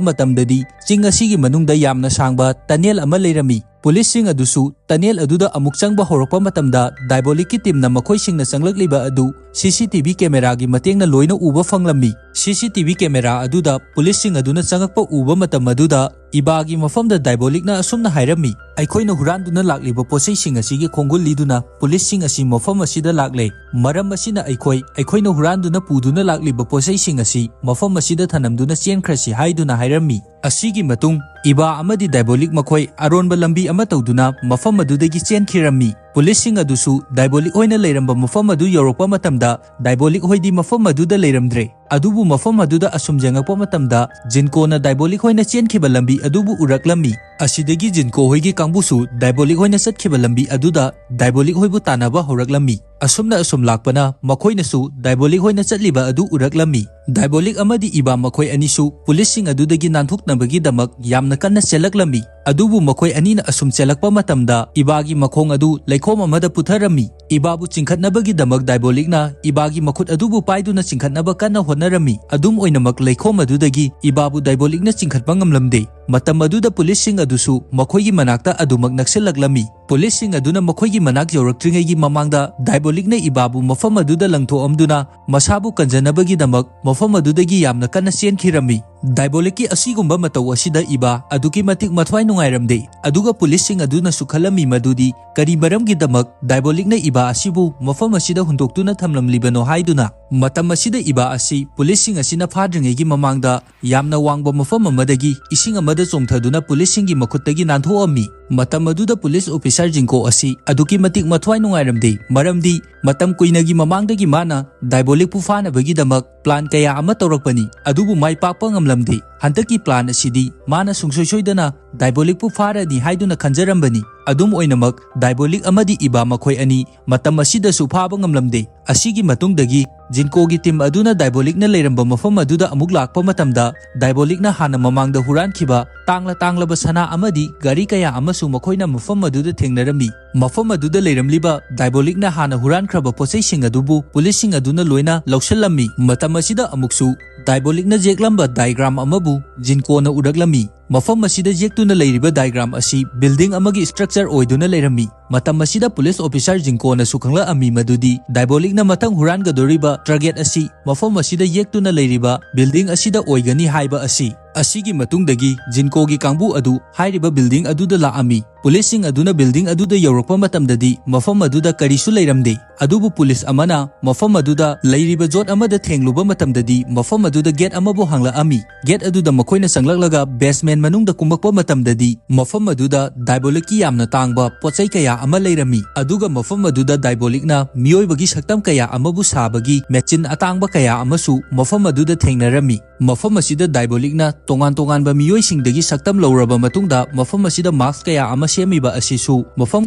ꯃꯇꯝꯗꯗꯤ ꯆꯤꯡ ꯑꯁꯤꯒꯤ ꯃꯅꯨꯡꯗ ꯌꯥꯝꯅ ꯁꯥꯡꯕ ꯇꯅꯦꯜ ꯑꯃ ꯂꯩꯔꯝꯃꯤ꯫ ꯄꯨꯂꯤꯁꯁꯤꯡ ꯑꯗꯨꯁꯨ ꯇꯅꯦꯜ ꯑꯗꯨꯗ ꯑꯃꯨꯛ ꯆꯪꯕ ꯍꯧꯔꯛꯄ ꯃꯇꯝꯗ ꯗꯥꯏꯕꯣꯂꯤꯛꯀꯤ ꯇꯤꯝꯅ ꯃꯈꯣꯏꯁꯤꯡꯅ ꯆꯪꯂꯛꯂꯤꯕ ꯑꯗꯨ ꯁꯤ ꯁꯤ ꯇꯤ ꯚꯤ ꯀꯦꯃꯦꯔꯥꯒꯤ ꯃꯇꯦꯡꯅ ꯂꯣꯏꯅ ꯎꯕ ꯐꯪꯂꯝꯃꯤ꯫ ꯁꯤ ꯁꯤ ꯇꯤ ꯚꯤ ꯀꯦꯃꯦꯔꯥ ꯑꯗꯨꯗ ꯄꯨꯂꯤꯁꯁꯤꯡ ꯑꯗꯨꯅ ꯆꯪꯂꯛꯄ ꯎꯕ ꯃꯇꯝ ꯑꯗꯨꯗ ꯏꯕꯥꯒꯤ ꯃꯐꯝꯗ ꯗꯥꯏꯕꯣꯂꯤꯛꯅ ꯑꯁꯨꯝꯅ ꯍꯥꯏꯔꯝꯃꯤ, "ꯑꯩꯈꯣꯏꯅ ꯍꯨꯔꯥꯟꯗꯨꯅ ꯂꯥꯛꯂꯤꯕ ꯄꯣꯠꯆꯩꯁꯤꯡ ꯑꯁꯤꯒꯤ ꯈꯣꯡꯒꯨꯜ ꯂꯤꯗꯨꯅ ꯄꯨꯂꯤꯁꯁꯤꯡ ꯑꯁꯤ ꯃꯐꯝ ꯑꯁꯤꯗ ꯂꯥꯛꯂꯦ꯫ ꯃꯔꯝ ꯑꯁꯤꯅ ꯑꯩꯈꯣꯏ, ꯑꯩꯈꯣꯏꯅ ꯍꯨꯔꯥꯟꯗꯨꯅ ꯄꯨꯗꯨꯅ ꯂꯥꯛꯂꯤꯕ ꯄꯣꯠꯆꯩꯁꯤꯡ ꯑꯁꯤ ꯃꯐꯝ ꯑꯁꯤꯗ ꯊꯅꯝꯗꯨꯅ ꯆꯦꯟꯈ꯭ꯔꯁꯤ" ꯍꯥꯏꯗꯨꯅ ꯍꯥꯏꯔꯝꯃꯤ꯫ ꯑꯁꯤꯒꯤ ꯃꯇꯨꯡ ꯏꯕꯥ ꯑꯃꯗꯤ ꯗꯥꯏꯕꯣꯂꯤꯛ ꯃꯈꯣꯏ ꯑꯔꯣꯟꯕ ꯂꯝꯕꯤ ꯑꯃ ꯇꯧꯗꯨꯅ ꯃꯐꯝ ꯑꯗꯨꯗꯒꯤ ꯆꯦꯟꯈꯤꯔꯝꯃꯤ꯫ ꯄꯨꯂꯤꯁꯁꯤꯡ ꯑꯗꯨꯁꯨ ꯗꯥꯏꯕꯣꯂꯤꯛ ꯍꯣꯏꯅ ꯂꯩꯔꯝꯕ ꯃꯐꯝ ꯑꯗꯨ ꯌꯧꯔꯛꯄ ꯃꯇꯝꯗ ꯗꯥꯏꯕꯣꯂꯤꯛ ꯍꯣꯏꯗꯤ ꯃꯐꯝ ꯑꯗꯨꯗ ꯂꯩꯔꯝꯗ꯭ꯔꯦ꯫ ꯑꯗꯨꯕꯨ ꯃꯐꯝ ꯑꯗꯨꯗ ꯑꯁꯨꯝ ꯌꯦꯡꯉꯛꯄ ꯃꯇꯝꯗ ꯖꯤꯟꯀꯣꯅ ꯗꯥꯏꯕꯣꯂꯤꯛ ꯍꯣꯏꯅ ꯆꯦꯟꯈꯤꯕ ꯂꯝꯕꯤ ꯑꯗꯨꯕꯨ ꯎꯔꯛꯂꯝꯃꯤ꯫ ꯑꯁꯤꯗꯒꯤ ꯖꯤꯟꯀꯣ ꯍꯣꯏꯒꯤ ꯀꯥꯡꯕꯨꯁꯨ ꯗꯥꯏꯕꯣꯂꯤꯛ ꯍꯣꯏꯅ ꯆꯠꯈꯤꯕ ꯂꯝꯕꯤ ꯑꯗꯨꯗ ꯗꯥꯏꯕꯣꯂꯤꯛ ꯍꯣꯏꯕꯨ ꯇꯥꯟꯅꯕ ꯍꯧꯔꯛꯂꯝꯃꯤ꯫ ꯑꯁꯨꯝꯅ ꯑꯁꯨꯝ ꯂꯥꯛꯄꯅ ꯃꯈꯣꯏꯅꯁꯨ ꯗꯥꯏꯕꯣꯂꯤꯛ ꯍꯣꯏꯅ ꯆꯠꯂꯤꯕ ꯑꯗꯨ ꯎꯔꯛꯂꯝꯃꯤ꯫ ꯗꯥꯏꯕꯣꯂꯤꯛ ꯑꯃꯗꯤ ꯏꯕꯥ ꯃꯈꯣꯏ ꯑꯅꯤꯁꯨ ꯄꯨꯂꯤꯁꯁꯤꯡ ꯑꯗꯨꯗꯒꯤ ꯅꯥꯟꯊꯣꯛꯅꯕꯒꯤꯗꯃꯛ ꯌꯥꯝꯅ ꯀꯟꯅ ꯆꯦꯜꯂꯛꯂꯝꯃꯤ꯫ ꯑꯗꯨꯕꯨ ꯃꯈꯣꯏ ꯑꯅꯤꯅ ꯑꯁꯨꯝ ꯆꯦꯜꯂꯛꯄ ꯃꯇꯝꯗ ꯏꯕꯥꯒꯤ ꯃꯈꯣꯡ ꯑꯗꯨ ꯂꯩꯈꯣꯝ ꯑꯃꯗ ꯄꯨꯊꯔꯝꯃꯤ꯫ ꯏꯕꯥꯕꯨ ꯆꯤꯡꯈꯠꯅꯕꯒꯤꯗꯃꯛ ꯗꯥꯏꯕꯣꯂꯤꯛꯅ ꯏꯕꯥꯒꯤ ꯃꯈꯨꯠ ꯑꯗꯨꯕꯨ ꯄꯥꯏꯗꯨꯅ ꯆꯤꯡꯈꯠꯅꯕ ꯀꯟꯅ ꯍꯣꯠꯅꯔꯝꯃꯤ꯫ ꯑꯗꯨꯝ ꯑꯣꯏꯅꯃꯛ ꯂꯩꯈꯣꯝ ꯑꯗꯨꯗꯒꯤ ꯏꯕꯥꯕꯨ ꯗꯥꯏꯕꯣꯂꯤꯛꯅ ꯆꯤꯡꯈꯠꯄ ꯉꯝꯂꯝꯗꯦ꯫ ꯃꯇꯝ ꯑꯗꯨꯗ ꯄꯨꯂꯤꯁꯁꯤꯡ ꯑꯗꯨꯁꯨ ꯃꯈꯣꯏꯒꯤ ꯃꯅꯥꯛꯇ ꯑꯗꯨꯃꯛ ꯅꯛꯁꯤꯜꯂꯛꯂꯝꯃꯤ꯫ ꯄꯨꯂꯤꯁꯁꯤꯡ ꯑꯗꯨꯅ ꯃꯈꯣꯏꯒꯤ ꯃꯅꯥꯛ ꯌꯧꯔꯛꯇ꯭ꯔꯤꯉꯩꯒꯤ ꯃꯃꯥꯡꯗ ꯗꯥꯏꯕꯣꯂꯤꯛꯅ ꯏꯕꯥꯕꯨ ꯃꯐꯝ ꯑꯗꯨꯗ ꯂꯪꯊꯣꯛꯑꯝꯗꯨꯅ ꯃꯁꯥꯕꯨ ꯀꯟꯖꯅꯕꯒꯤꯗꯃꯛ ꯃꯐꯝ ꯑꯗꯨꯗꯒꯤ ꯌꯥꯝꯅ ꯀꯟꯅ ꯆꯦꯟꯈꯤꯔꯝꯃꯤ꯫ ꯗꯥꯏꯕꯣꯂꯤꯛꯀꯤ ꯑꯁꯤꯒꯨꯝꯕ ꯃꯇꯧ ꯑꯁꯤꯗ ꯏꯕꯥ ꯑꯗꯨꯛꯀꯤ ꯃꯇꯤꯛ ꯃꯊ꯭ꯋꯥꯏ ꯅꯨꯡꯉꯥꯏꯔꯝꯗꯦ꯫ ꯑꯗꯨꯒ ꯄꯨꯂꯤꯁꯁꯤꯡ ꯑꯗꯨꯅꯁꯨ ꯈꯜꯂꯝꯃꯤ ꯃꯗꯨꯗꯤ ꯀꯔꯤ ꯃꯔꯝꯒꯤꯗꯃꯛ ꯗꯥꯏꯕꯣꯂꯤꯛꯅ ꯏꯕꯥ ꯑꯁꯤꯕꯨ ꯃꯐꯝ ꯑꯁꯤꯗ ꯍꯨꯟꯗꯣꯛꯇꯨꯅ ꯊꯝꯂꯝꯂꯤꯕꯅꯣ ꯍꯥꯏꯗꯨꯅ꯫ ꯃꯇꯝ ꯑꯁꯤꯗ ꯏꯕꯥ ꯑꯁꯤ ꯄꯨꯂꯤꯁꯁꯤꯡ ꯑꯁꯤꯅ ꯐꯥꯗ꯭ꯔꯤꯉꯩꯒꯤ ꯃꯃꯥꯡꯗ ꯌꯥꯝꯅ ꯋꯥꯡꯕ ꯃꯐꯝ ꯑꯃꯗꯒꯤ ꯏꯁꯤꯡ ꯑꯃꯗ ꯆꯣꯡꯊꯗꯨꯅ ꯄꯨꯂꯤꯁꯁꯤꯡꯒꯤ ꯃꯈꯨꯠꯇꯒꯤ ꯅꯥꯟꯊꯣꯛꯑꯝꯃꯤ꯫ ꯃꯇꯝ ꯑꯗꯨꯗ ꯄꯨꯂꯤꯁ ꯑꯣꯐꯤꯁꯥꯔ ꯖꯤꯟꯀꯣ ꯑꯁꯤ ꯑꯗꯨꯛꯀꯤ ꯃꯇꯤꯛ ꯃꯊ꯭ꯋꯥꯏ ꯅꯨꯡꯉꯥꯏꯔꯝꯗꯦ, ꯃꯔꯝꯗꯤ ꯃꯇꯝ ꯀꯨꯏꯅꯒꯤ ꯃꯃꯥꯡꯗꯒꯤ ꯃꯥꯅ ꯗꯥꯏꯕꯣꯂꯤꯛꯄꯨ ꯐꯥꯅꯕꯒꯤꯗꯃꯛ ꯄ꯭ꯂꯥꯟ ꯀꯌꯥ ꯑꯃ ꯇꯧꯔꯛꯄꯅꯤ, ꯑꯗꯨꯕꯨ ꯃꯥꯏ ꯄꯥꯛꯄ ꯉꯝꯂꯝꯗꯦ꯫ ꯍꯟꯗꯛꯀꯤ ꯄ꯭ꯂꯥꯟ ꯑꯁꯤꯗꯤ ꯃꯥꯅ ꯁꯨꯡꯁꯣꯏ ꯁꯣꯏꯗꯅ ꯗꯥꯏꯕꯣꯂꯤꯛꯄꯨ ꯐꯥꯔꯅꯤ ꯍꯥꯏꯗꯨꯅ ꯈꯟꯖꯔꯝꯕꯅꯤ꯫ ꯑꯗꯨꯝ ꯑꯣꯏꯅꯃꯛ, ꯗꯥꯏꯕꯣꯂꯤꯛ ꯑꯃꯗꯤ ꯏꯕꯥ ꯃꯈꯣꯏ ꯑꯅꯤ ꯃꯇꯝ ꯑꯁꯤꯗꯁꯨ ꯐꯥꯕ ꯉꯝꯂꯝꯗꯦ꯫ ꯑꯁꯤꯒꯤ ꯃꯇꯨꯡꯗꯒꯤ ꯖꯤꯟꯀꯣꯒꯤ ꯇꯤꯝ ꯑꯗꯨꯅ ꯗꯥꯏꯕꯣꯂꯤꯛꯅ ꯂꯩꯔꯝꯕ ꯃꯐꯝ ꯑꯗꯨꯗ ꯑꯃꯨꯛ ꯂꯥꯛꯄ ꯃꯇꯝꯗ, ꯗꯥꯏꯕꯣꯂꯤꯛꯅ ꯍꯥꯟꯅ ꯃꯃꯥꯡꯗ ꯍꯨꯔꯥꯟꯈꯤꯕ ꯇꯥꯡꯂ ꯇꯥꯡꯂꯕ ꯁꯅꯥ ꯑꯃꯗꯤ ꯒꯥꯔꯤ ꯀꯌꯥ ꯑꯃꯁꯨ ꯃꯈꯣꯏꯅ ꯃꯐꯝ ꯑꯗꯨꯗ ꯊꯦꯡꯅꯔꯝꯃꯤ꯫ ꯃꯐꯝ ꯑꯗꯨꯗ ꯂꯩꯔꯝꯂꯤꯕ ꯗꯥꯏꯕꯣꯂꯤꯛꯅ ꯍꯥꯟꯅ ꯍꯨꯔꯥꯟꯈ꯭ꯔꯕ ꯄꯣꯠꯆꯩꯁꯤꯡ ꯑꯗꯨꯕꯨ ꯄꯨꯂꯤꯁꯁꯤꯡ ꯑꯗꯨꯅ ꯂꯣꯏꯅ ꯂꯧꯁꯤꯜꯂꯝꯃꯤ꯫ ꯃꯇꯝ ꯑꯁꯤꯗ ꯑꯃꯨꯛꯁꯨ ꯗꯥꯏꯕꯣꯂꯤꯛꯅ ꯌꯦꯛꯂꯝꯕ ꯗꯥꯏꯒ꯭ꯔꯥꯝ ꯑꯃꯕꯨ ꯖꯤꯟꯀꯣꯅ ꯎꯔꯛꯂꯝꯃꯤ꯫ ꯃꯐꯝ ꯑꯁꯤꯗ ꯌꯦꯛꯇꯨꯅ ꯂꯩꯔꯤꯕ diagram ꯑꯁꯤ building ꯑꯃꯒꯤ structure ꯑꯣꯏꯗꯨꯅ ꯂꯩꯔꯝꯃꯤ꯫ ꯃꯇꯝ ꯑꯁꯤꯗ police officer ꯖꯤꯡꯀꯣꯅꯁꯨ ꯈꯪꯂꯛꯑꯝꯃꯤ ꯃꯗꯨꯗꯤ ꯗꯥꯏꯕꯣꯂꯤꯛꯅ ꯃꯊꯪ ꯍꯨꯔꯥꯟꯒꯗꯧꯔꯤꯕ target ꯑꯁꯤ ꯃꯐꯝ ꯑꯁꯤꯗ ꯌꯦꯛꯇꯨꯅ ꯂꯩꯔꯤꯕ building ꯑꯁꯤꯗ ꯑꯣꯏꯒꯅꯤ ꯍꯥꯏꯕ ꯑꯁꯤ꯫ ꯑꯁꯤꯒꯤ ꯃꯇꯨꯡꯗꯒꯤ ꯖꯤꯡꯀꯣꯒꯤ ꯀꯥꯡꯕꯨ ꯑꯗꯨ ꯍꯥꯏꯔꯤꯕ building ꯑꯗꯨꯗ ꯂꯥꯛꯑꯝꯃꯤ꯫ Policeꯁꯤꯡ ꯑꯗꯨꯅ building ꯑꯗꯨꯗ ꯌꯧꯔꯛꯄ ꯃꯇꯝꯗꯗꯤ ꯃꯐꯝ ꯑꯗꯨꯗ ꯀꯔꯤꯁꯨ ꯂꯩꯔꯝꯗꯦ꯫ ꯑꯗꯨꯕꯨ police ꯑꯃꯅ ꯃꯐꯝ ꯑꯗꯨꯗ ꯂꯩꯔꯤꯕ ꯖꯣꯠ ꯑꯃꯗ ꯊꯦꯡꯂꯨꯕ ꯃꯇꯝꯗꯗꯤ ꯃꯐꯝ ꯑꯗꯨꯗ gate ꯑꯃꯕꯨ ꯍꯥꯡꯂꯛꯑꯝꯃꯤ꯫ Gate ꯑꯗꯨꯗ ꯃꯈꯣꯏꯅ ꯆꯪꯂꯛꯂꯒ basement ꯃꯅꯨꯡꯗ ꯀꯨꯝꯃꯛꯄ ꯃꯇꯝꯗꯗꯤ ꯃꯐꯝ ꯑꯗꯨꯗ ꯗꯥꯏꯕꯣꯂꯤꯛꯀꯤ ꯌꯥꯝꯅ ꯇꯥꯡꯕ ꯄꯣꯠꯆꯩ ꯀꯌꯥ ꯑꯃ ꯂꯩꯔꯝꯃꯤ꯫ ꯑꯗꯨꯒ ꯃꯐꯝ ꯑꯗꯨꯗ ꯗꯥꯏꯕꯣꯂꯤꯛꯅ ꯃꯤꯑꯣꯏꯕꯒꯤ ꯁꯛꯇꯝ ꯀꯌꯥ ꯑꯃꯕꯨ ꯁꯥꯕꯒꯤ machine ꯑꯇꯥꯡꯕ ꯀꯌꯥ ꯑꯃꯁꯨ ꯃꯐꯝ ꯑꯗꯨꯗ ꯊꯦꯡꯅꯔꯝꯃꯤ꯫ ꯃꯐꯝ ꯑꯁꯤꯗ ꯗꯥꯏꯕꯣꯂꯤꯛꯅ ꯇꯣꯉꯥꯟ ꯇꯣꯉꯥꯟꯕ ꯃꯤꯑꯣꯏꯁꯤꯡꯗꯒꯤ ꯁꯛꯇꯝ ꯂꯧꯔꯕ ꯃꯇꯨꯡꯗ ꯃꯐꯝ ꯑꯁꯤꯗ mask ꯀꯌꯥ ꯑꯃ ꯁꯦꯝꯃꯤꯕ ꯑꯁꯤꯁꯨ ꯃꯐꯝ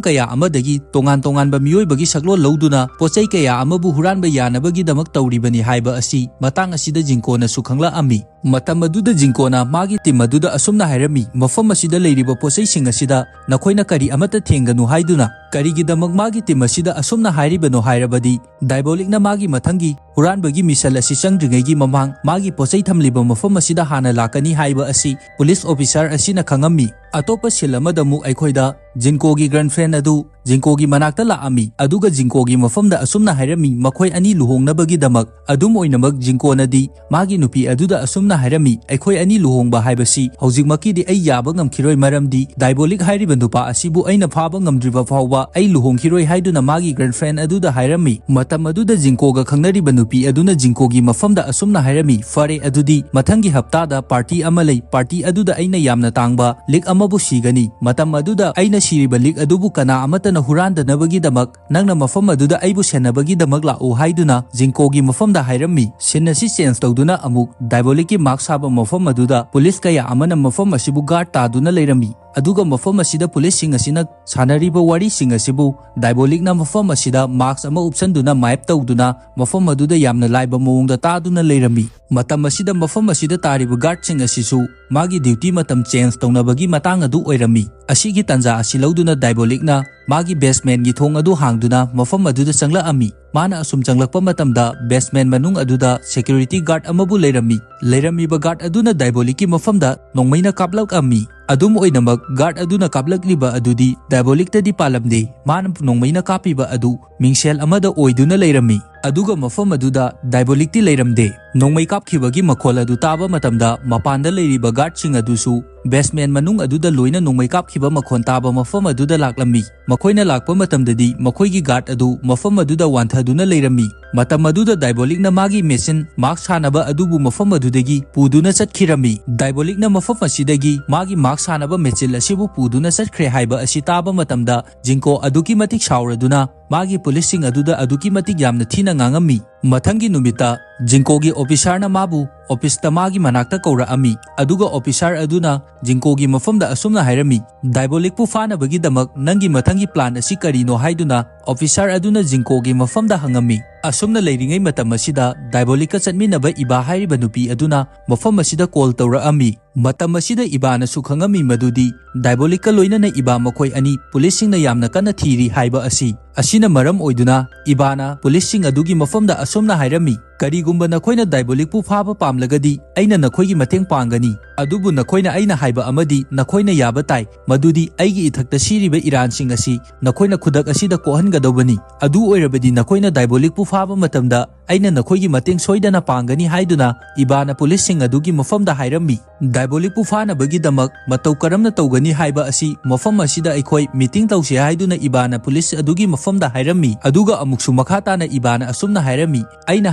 ꯀꯌꯥ ꯑꯃꯗꯒꯤ ꯇꯣꯉꯥꯟ ꯇꯣꯉꯥꯟꯕ ꯃꯤꯑꯣꯏꯕꯒꯤ ꯁꯛꯂꯣꯟ ꯂꯧꯗꯨꯅ ꯄꯣꯠꯆꯩ ꯀꯌꯥ ꯑꯃꯕꯨ ꯍꯨꯔꯥꯟꯕ ꯌꯥꯅꯕꯒꯤꯗꯃꯛ ꯇꯧꯔꯤꯕꯅꯤ ꯍꯥꯏꯕ ꯑꯁꯤ ꯃꯇꯥꯡ ꯑꯁꯤꯗ ꯖꯤꯡꯀꯣꯅꯁꯨ ꯈꯪꯂꯛꯑꯝꯃꯤ꯫ ꯃꯇꯝ ꯑꯗꯨꯗ ꯖꯤꯡꯀꯣꯅ ꯃꯥꯒꯤ team ꯑꯗꯨꯗ ꯑꯁꯨꯝꯅ ꯍꯥꯏꯔꯝꯃꯤ, "ꯃꯐꯝ ꯑꯁꯤꯗ ꯂꯩꯔꯤꯕ ꯄꯣꯠꯆꯩꯁꯤꯡ ꯑꯁꯤꯗ ꯅꯈꯣꯏꯅ ꯀꯔꯤ ꯑꯃꯠꯇ ꯊꯦꯡꯒꯅꯨ" ꯍꯥꯏꯗꯨꯅ꯫ ꯀꯔꯤꯒꯤꯗꯃꯛ ꯃꯥꯒꯤ team ꯑꯁꯤꯗ ꯑꯁꯨꯝꯅ ꯍꯥꯏꯔꯤꯕꯅꯣ ꯍꯥꯏꯔꯕꯗꯤ, ꯗꯥꯏꯕꯣꯂꯤꯛꯅ ꯃꯥꯒꯤ ꯃꯊꯪꯒꯤ ꯍꯨꯔꯥꯟꯕꯒꯤ mission ꯑꯁꯤ ꯆꯪꯗ꯭ꯔꯤꯉꯩꯒꯤ ꯃꯃꯥꯡ ꯃꯥꯒꯤ ꯄꯣꯠꯆꯩ ꯊꯝꯂꯤꯕ ꯃꯐꯝ ꯑꯁꯤꯗ ꯍꯥꯟꯅ ꯂꯥꯛꯀꯅꯤ ꯍꯥꯏꯕ ꯑꯁꯤ police officer ꯑꯁꯤꯅ ꯈꯪꯉꯝꯃꯤ꯫ ꯑꯇꯣꯞꯄ scene ꯑꯃꯗ ꯑꯃꯨꯛ ꯑꯩꯈꯣꯏꯗ ꯖꯤꯡꯀꯣꯒꯤ girlfriend ꯑꯗꯨ ꯖꯤꯡꯀꯣꯒꯤ ꯃꯅꯥꯛꯇ ꯂꯥꯛꯑꯝꯃꯤ, ꯑꯗꯨꯒ ꯖꯤꯡꯀꯣꯒꯤ ꯃꯐꯝꯗ ꯑꯁꯨꯝꯅ ꯍꯥꯏꯔꯝꯃꯤ, ꯃꯈꯣꯏ ꯑꯅꯤ ꯂꯨꯍꯣꯡꯅꯕꯒꯤꯗꯃꯛ꯫ ꯑꯗꯨꯝ ꯑꯣꯏꯅꯃꯛ, ꯖꯤꯡꯀꯣꯅꯗꯤ ꯃꯥꯒꯤ ꯅꯨꯄꯤ ꯑꯗꯨꯗ ꯑꯁꯨꯝꯅ ꯍꯥꯏꯔꯝꯃꯤ, "ꯑꯩꯈꯣꯏ ꯑꯅꯤ ꯂꯨꯍꯣꯡꯕ ꯍꯥꯏꯕꯁꯤ ꯍꯧꯖꯤꯛꯃꯛꯀꯤꯗꯤ ꯑꯩ ꯌꯥꯕ ꯉꯝꯈꯤꯔꯣꯏ, ꯃꯔꯝꯗꯤ ꯗꯥꯏꯕꯣꯂꯤꯛ ꯍꯥꯏꯔꯤꯕ ꯅꯨꯄꯥ ꯑꯁꯤꯕꯨ ꯑꯩꯅ ꯐꯥꯕ ꯉꯝꯗ꯭ꯔꯤꯕ ꯐꯥꯎꯕ ꯑꯩ ꯂꯨꯍꯣꯡꯈꯤꯔꯣꯏ" ꯍꯥꯏꯗꯨꯅ ꯃꯥꯒꯤ girlfriend ꯑꯗꯨꯗ ꯍꯥꯏꯔꯝꯃꯤ꯫ ꯃꯇꯝ ꯑꯗꯨꯗ ꯖꯤꯡꯀꯣꯒ ꯈꯪꯅꯔꯤꯕ ꯅꯨꯄꯤ ꯑꯗꯨꯅ ꯖꯤꯡꯀꯣꯒꯤ ꯃꯐꯝꯗ ꯑꯁꯨꯝꯅ ꯍꯥꯏꯔꯝꯃꯤ, "ꯐꯔꯦ, ꯑꯗꯨꯗꯤ ꯃꯊꯪꯒꯤ ꯍꯞꯇꯥꯗ party ꯑꯃ ꯂꯩ, party ꯑꯗꯨꯗ ꯑꯩꯅ ꯌꯥꯝꯅ ꯇꯥꯡꯕ ꯂꯤꯛ ꯑꯃꯕꯨ ꯁꯤꯒꯅꯤ꯫ ꯃꯇꯝ ꯑꯗꯨꯗ ꯑꯩꯅ ꯁꯤꯔꯤꯕ ꯂꯤꯛ ꯑꯗꯨꯕꯨ ꯀꯅꯥ ꯑꯃꯠꯇꯅ ꯍꯨꯔꯥꯟꯗꯅꯕꯒꯤꯗꯃꯛ ꯅꯪꯅ ꯃꯐꯝ ꯑꯗꯨꯗ ꯑꯩꯕꯨ ꯁꯦꯟꯅꯕꯒꯤꯗꯃꯛ ꯂꯥꯛꯎ" ꯍꯥꯏꯗꯨꯅ ꯖꯤꯡꯀꯣꯒꯤ ꯃꯐꯝꯗ ꯍꯥꯏꯔꯝꯃꯤ꯫ Scene ꯑꯁꯤ change ꯇꯧꯗꯨꯅ ꯑꯃꯨꯛ ꯗꯥꯏꯕꯣꯂꯤꯛꯀꯤ mask ꯁꯥꯕ ꯃꯐꯝ ꯑꯗꯨꯗ police ꯀꯌꯥ ꯑꯃꯅ ꯃꯐꯝ ꯑꯁꯤꯕꯨ guard ꯇꯥꯗꯨꯅ ꯂꯩꯔꯝꯃꯤ꯫ ꯑꯗꯨꯒ ꯃꯐꯝ ꯑꯁꯤꯗ policeꯁꯤꯡ ꯑꯁꯤꯅ ꯁꯥꯟꯅꯔꯤꯕ ꯋꯥꯔꯤꯁꯤꯡ ꯑꯁꯤꯕꯨ ꯗꯥꯏꯕꯣꯂꯤꯛꯅ ꯃꯐꯝ ꯑꯁꯤꯗ mask ꯑꯃ ꯎꯞꯁꯟꯗꯨꯅ ꯃꯥꯏꯞ ꯇꯧꯗꯨꯅ ꯃꯐꯝ ꯑꯗꯨꯗ ꯌꯥꯝꯅ ꯂꯥꯏꯕ ꯃꯑꯣꯡꯗ ꯇꯥꯗꯨꯅ ꯂꯩꯔꯝꯃꯤ꯫ ꯃꯇꯝ ꯑꯁꯤꯗ ꯃꯐꯝ ꯑꯁꯤꯗ ꯇꯥꯔꯤꯕ guardꯁꯤꯡ ꯑꯁꯤꯁꯨ ꯃꯥꯒꯤ duty ꯃꯇꯝ change ꯇꯧꯅꯕꯒꯤ ꯃꯇꯥꯡ ꯑꯗꯨ ꯑꯣꯏꯔꯝꯃꯤ꯫ ꯑꯁꯤꯒꯤ ꯇꯥꯟꯖꯥ ꯑꯁꯤ ꯂꯧꯗꯨꯅ ꯗꯥꯏꯕꯣꯂꯤꯛꯅ ꯃꯥꯒꯤ basementꯀꯤ ꯊꯣꯡ ꯑꯗꯨ ꯍꯥꯡꯗꯨꯅ ꯃꯐꯝ ꯑꯗꯨꯗ ꯆꯪꯂꯛꯑꯝꯃꯤ꯫ ꯃꯥꯅ ꯑꯁꯨꯝ ꯆꯪꯂꯛꯄ ꯃꯇꯝꯗ basement ꯃꯅꯨꯡ ꯑꯗꯨꯗ security guard ꯑꯃꯕꯨ ꯂꯩꯔꯝꯃꯤ꯫ ꯂꯩꯔꯝꯃꯤꯕ guard ꯑꯗꯨꯅ ꯗꯥꯏꯕꯣꯂꯤꯛꯀꯤ ꯃꯐꯝꯗ ꯅꯣꯡꯃꯩꯅ ꯀꯥꯞꯂꯛꯂꯝꯃꯤ꯫ ꯑꯗꯨꯝ ꯑꯣꯏꯅꯃꯛ, guard ꯑꯗꯨꯅ ꯀꯥꯞꯂꯛꯂꯤꯕ ꯑꯗꯨꯗꯤ ꯗꯥꯏꯕꯣꯂꯤꯛꯇꯗꯤ ꯄꯥꯜꯂꯝꯗꯦ꯫ ꯃꯥꯅ ꯅꯣꯡꯃꯩꯅ ꯀꯥꯞꯄꯤꯕ ꯑꯗꯨ ꯃꯤꯡꯁꯦꯜ ꯑꯃꯗ ꯑꯣꯏꯗꯨꯅ ꯂꯩꯔꯝꯃꯤ꯫ ꯑꯗꯨꯒ ꯃꯐꯝ ꯑꯗꯨꯗ ꯗꯥꯏꯕꯣꯂꯤꯛꯇꯤ ꯂꯩꯔꯝꯗꯦ꯫ ꯅꯣꯡꯃꯩ ꯀꯥꯞꯈꯤꯕꯒꯤ ꯃꯈꯣꯜ ꯑꯗꯨ ꯇꯥꯕ ꯃꯇꯝꯗ ꯃꯄꯥꯟꯗ ꯂꯩꯔꯤꯕ guardꯁꯤꯡ ꯑꯗꯨꯁꯨ basement ꯃꯅꯨꯡ ꯑꯗꯨꯗ ꯂꯣꯏꯅ ꯅꯣꯡꯃꯩ ꯀꯥꯞꯈꯤꯕ ꯃꯈꯣꯟ ꯇꯥꯕ ꯃꯐꯝ ꯑꯗꯨꯗ ꯂꯥꯛꯂꯝꯃꯤ꯫ ꯃꯈꯣꯏꯅ ꯂꯥꯛꯄ ꯃꯇꯝꯗꯗꯤ ꯃꯈꯣꯏꯒꯤ guard ꯑꯗꯨ ꯃꯐꯝ ꯑꯗꯨꯗ ꯋꯥꯟꯊꯗꯨꯅ ꯂꯩꯔꯝꯃꯤ꯫ ꯃꯇꯝ ꯑꯗꯨꯗ ꯗꯥꯏꯕꯣꯂꯤꯛꯅ ꯃꯥꯒꯤ machine mask ꯁꯥꯟꯅꯕ ꯑꯗꯨꯕꯨ ꯃꯐꯝ ꯑꯗꯨꯗꯒꯤ ꯄꯨꯗꯨꯅ ꯆꯠꯈꯤꯔꯝꯃꯤ꯫ ꯗꯥꯏꯕꯣꯂꯤꯛꯅ ꯃꯐꯝ ꯑꯁꯤꯗꯒꯤ ꯃꯥꯒꯤ mask ꯁꯥꯟꯅꯕ machine ꯑꯁꯤꯕꯨ ꯄꯨꯗꯨꯅ ꯆꯠꯈ꯭ꯔꯦ ꯍꯥꯏꯕ ꯑꯁꯤ ꯇꯥꯕ ꯃꯇꯝꯗ ꯖꯤꯡꯀꯣ ꯑꯗꯨꯛꯀꯤ ꯃꯇꯤꯛ ꯁꯥꯎꯔꯗꯨꯅ ꯃꯥꯒꯤ policeꯁꯤꯡ ꯑꯗꯨꯗ ꯑꯗꯨꯛꯀꯤ ꯃꯇꯤꯛ ꯌꯥꯝꯅ ꯊꯤꯅ ꯉꯥꯡꯉꯝꯃꯤ꯫ ꯃꯊꯪꯒꯤ ꯅꯨꯃꯤꯠꯇ ꯖꯤꯡꯀꯣꯒꯤ officerꯅ ꯃꯥꯕꯨ officeꯇ ꯃꯥꯒꯤ ꯃꯅꯥꯛꯇ ꯀꯧꯔꯛꯑꯝꯃꯤ꯫ ꯑꯗꯨꯒ officer ꯑꯗꯨꯅ ꯖꯤꯡꯀꯣꯒꯤ ꯃꯐꯝꯗ ꯑꯁꯨꯝꯅ ꯍꯥꯏꯔꯝꯃꯤ, "ꯗꯥꯏꯕꯣꯂꯤꯛꯄꯨ ꯐꯥꯅꯕꯒꯤꯗꯃꯛ ꯅꯪꯒꯤ ꯃꯊꯪꯒꯤ plan ꯑꯁꯤ ꯀꯔꯤꯅꯣ?" ꯍꯥꯏꯗꯨꯅ officer ꯑꯗꯨꯅ ꯖꯤꯡꯀꯣꯒꯤ ꯃꯐꯝꯗ ꯍꯪꯉꯝꯃꯤ꯫ ꯑꯁꯨꯝꯅ ꯂꯩꯔꯤꯉꯩ ꯃꯇꯝ ꯑꯁꯤꯗ ꯗꯥꯏꯕꯣꯂꯤꯛꯀ ꯆꯠꯃꯤꯟꯅꯕ ꯏꯕꯥ ꯍꯥꯏꯔꯤꯕ ꯅꯨꯄꯤ ꯑꯗꯨꯅ ꯃꯐꯝ ꯑꯁꯤꯗ call ꯇꯧꯔꯛꯑꯝꯃꯤ꯫ ꯃꯇꯝ ꯑꯁꯤꯗ ꯏꯕꯥꯅꯁꯨ ꯈꯪꯉꯝꯃꯤ ꯃꯗꯨꯗꯤ ꯗꯥꯏꯕꯣꯂꯤꯛꯀ ꯂꯣꯏꯅꯅ ꯏꯕꯥ ꯃꯈꯣꯏ ꯑꯅꯤ policeꯁꯤꯡꯅ ꯌꯥꯝꯅ ꯀꯟꯅ ꯊꯤꯔꯤ ꯍꯥꯏꯕ ꯑꯁꯤ꯫ ꯑꯁꯤꯅ ꯃꯔꯝ ꯑꯣꯏꯗꯨꯅ ꯏꯕꯥꯅ policeꯁꯤꯡ ꯑꯗꯨꯒꯤ ꯃꯐꯝꯗ ꯑꯁꯨꯝꯅ ꯍꯥꯏꯔꯝꯃꯤ, "ꯀꯔꯤꯒꯨꯝꯕ ꯅꯈꯣꯏꯅ ꯗꯥꯏꯕꯣꯂꯤꯛꯄꯨ ꯐꯥꯕ ꯄꯥꯝꯂꯒꯗꯤ ꯑꯩꯅ ꯅꯈꯣꯏꯒꯤ ꯃꯇꯦꯡ ꯄꯥꯡꯒꯅꯤ꯫ ꯑꯗꯨꯕꯨ ꯅꯈꯣꯏꯅ ꯑꯩꯅ ꯍꯥꯏꯕ ꯑꯃꯗꯤ ꯅꯈꯣꯏꯅ ꯌꯥꯕ ꯇꯥꯏ, ꯃꯗꯨꯗꯤ ꯑꯩꯒꯤ ꯏꯊꯛꯇ ꯁꯤꯔꯤꯕ ꯏꯔꯥꯟꯁꯤꯡ ꯑꯁꯤ ꯅꯈꯣꯏꯅ ꯈꯨꯗꯛ ꯑꯁꯤꯗ ꯀꯣꯛꯍꯟꯒꯗꯧꯕꯅꯤ꯫ ꯑꯗꯨ ꯑꯣꯏꯔꯕꯗꯤ ꯅꯈꯣꯏꯅ ꯗꯥꯏꯕꯣꯂꯤꯛꯄꯨ ꯐꯥꯕ ꯃꯇꯝꯗ ꯑꯩꯅ ꯅꯈꯣꯏꯒꯤ ꯃꯇꯦꯡ ꯁꯣꯏꯗꯅ ꯄꯥꯡꯒꯅꯤ" ꯍꯥꯏꯗꯨꯅ ꯏꯕꯥꯅ policeꯁꯤꯡ ꯑꯗꯨꯒꯤ ꯃꯐꯝꯗ ꯍꯥꯏꯔꯝꯃꯤ꯫ ꯗꯥꯏꯕꯣꯂꯤꯛꯄꯨ ꯐꯥꯅꯕꯒꯤꯗꯃꯛ ꯃꯇꯧ ꯀꯔꯝꯅ ꯇꯧꯒꯅꯤ ꯍꯥꯏꯕ ꯑꯁꯤ ꯃꯐꯝ ꯑꯁꯤꯗ ꯑꯩꯈꯣꯏ meeting ꯇꯧꯁꯤ ꯍꯥꯏꯗꯨꯅ ꯏꯕꯥꯅ police ꯑꯗꯨꯒꯤ ꯃꯐꯝꯗ ꯍꯥꯏꯔꯝꯃꯤ꯫ ꯑꯗꯨꯒ ꯑꯃꯨꯛꯁꯨ ꯃꯈꯥ ꯇꯥꯅ ꯏꯕꯥꯅ ꯑꯁꯨꯝꯅ ꯍꯥꯏꯔꯝꯃꯤ, "ꯑꯩꯅ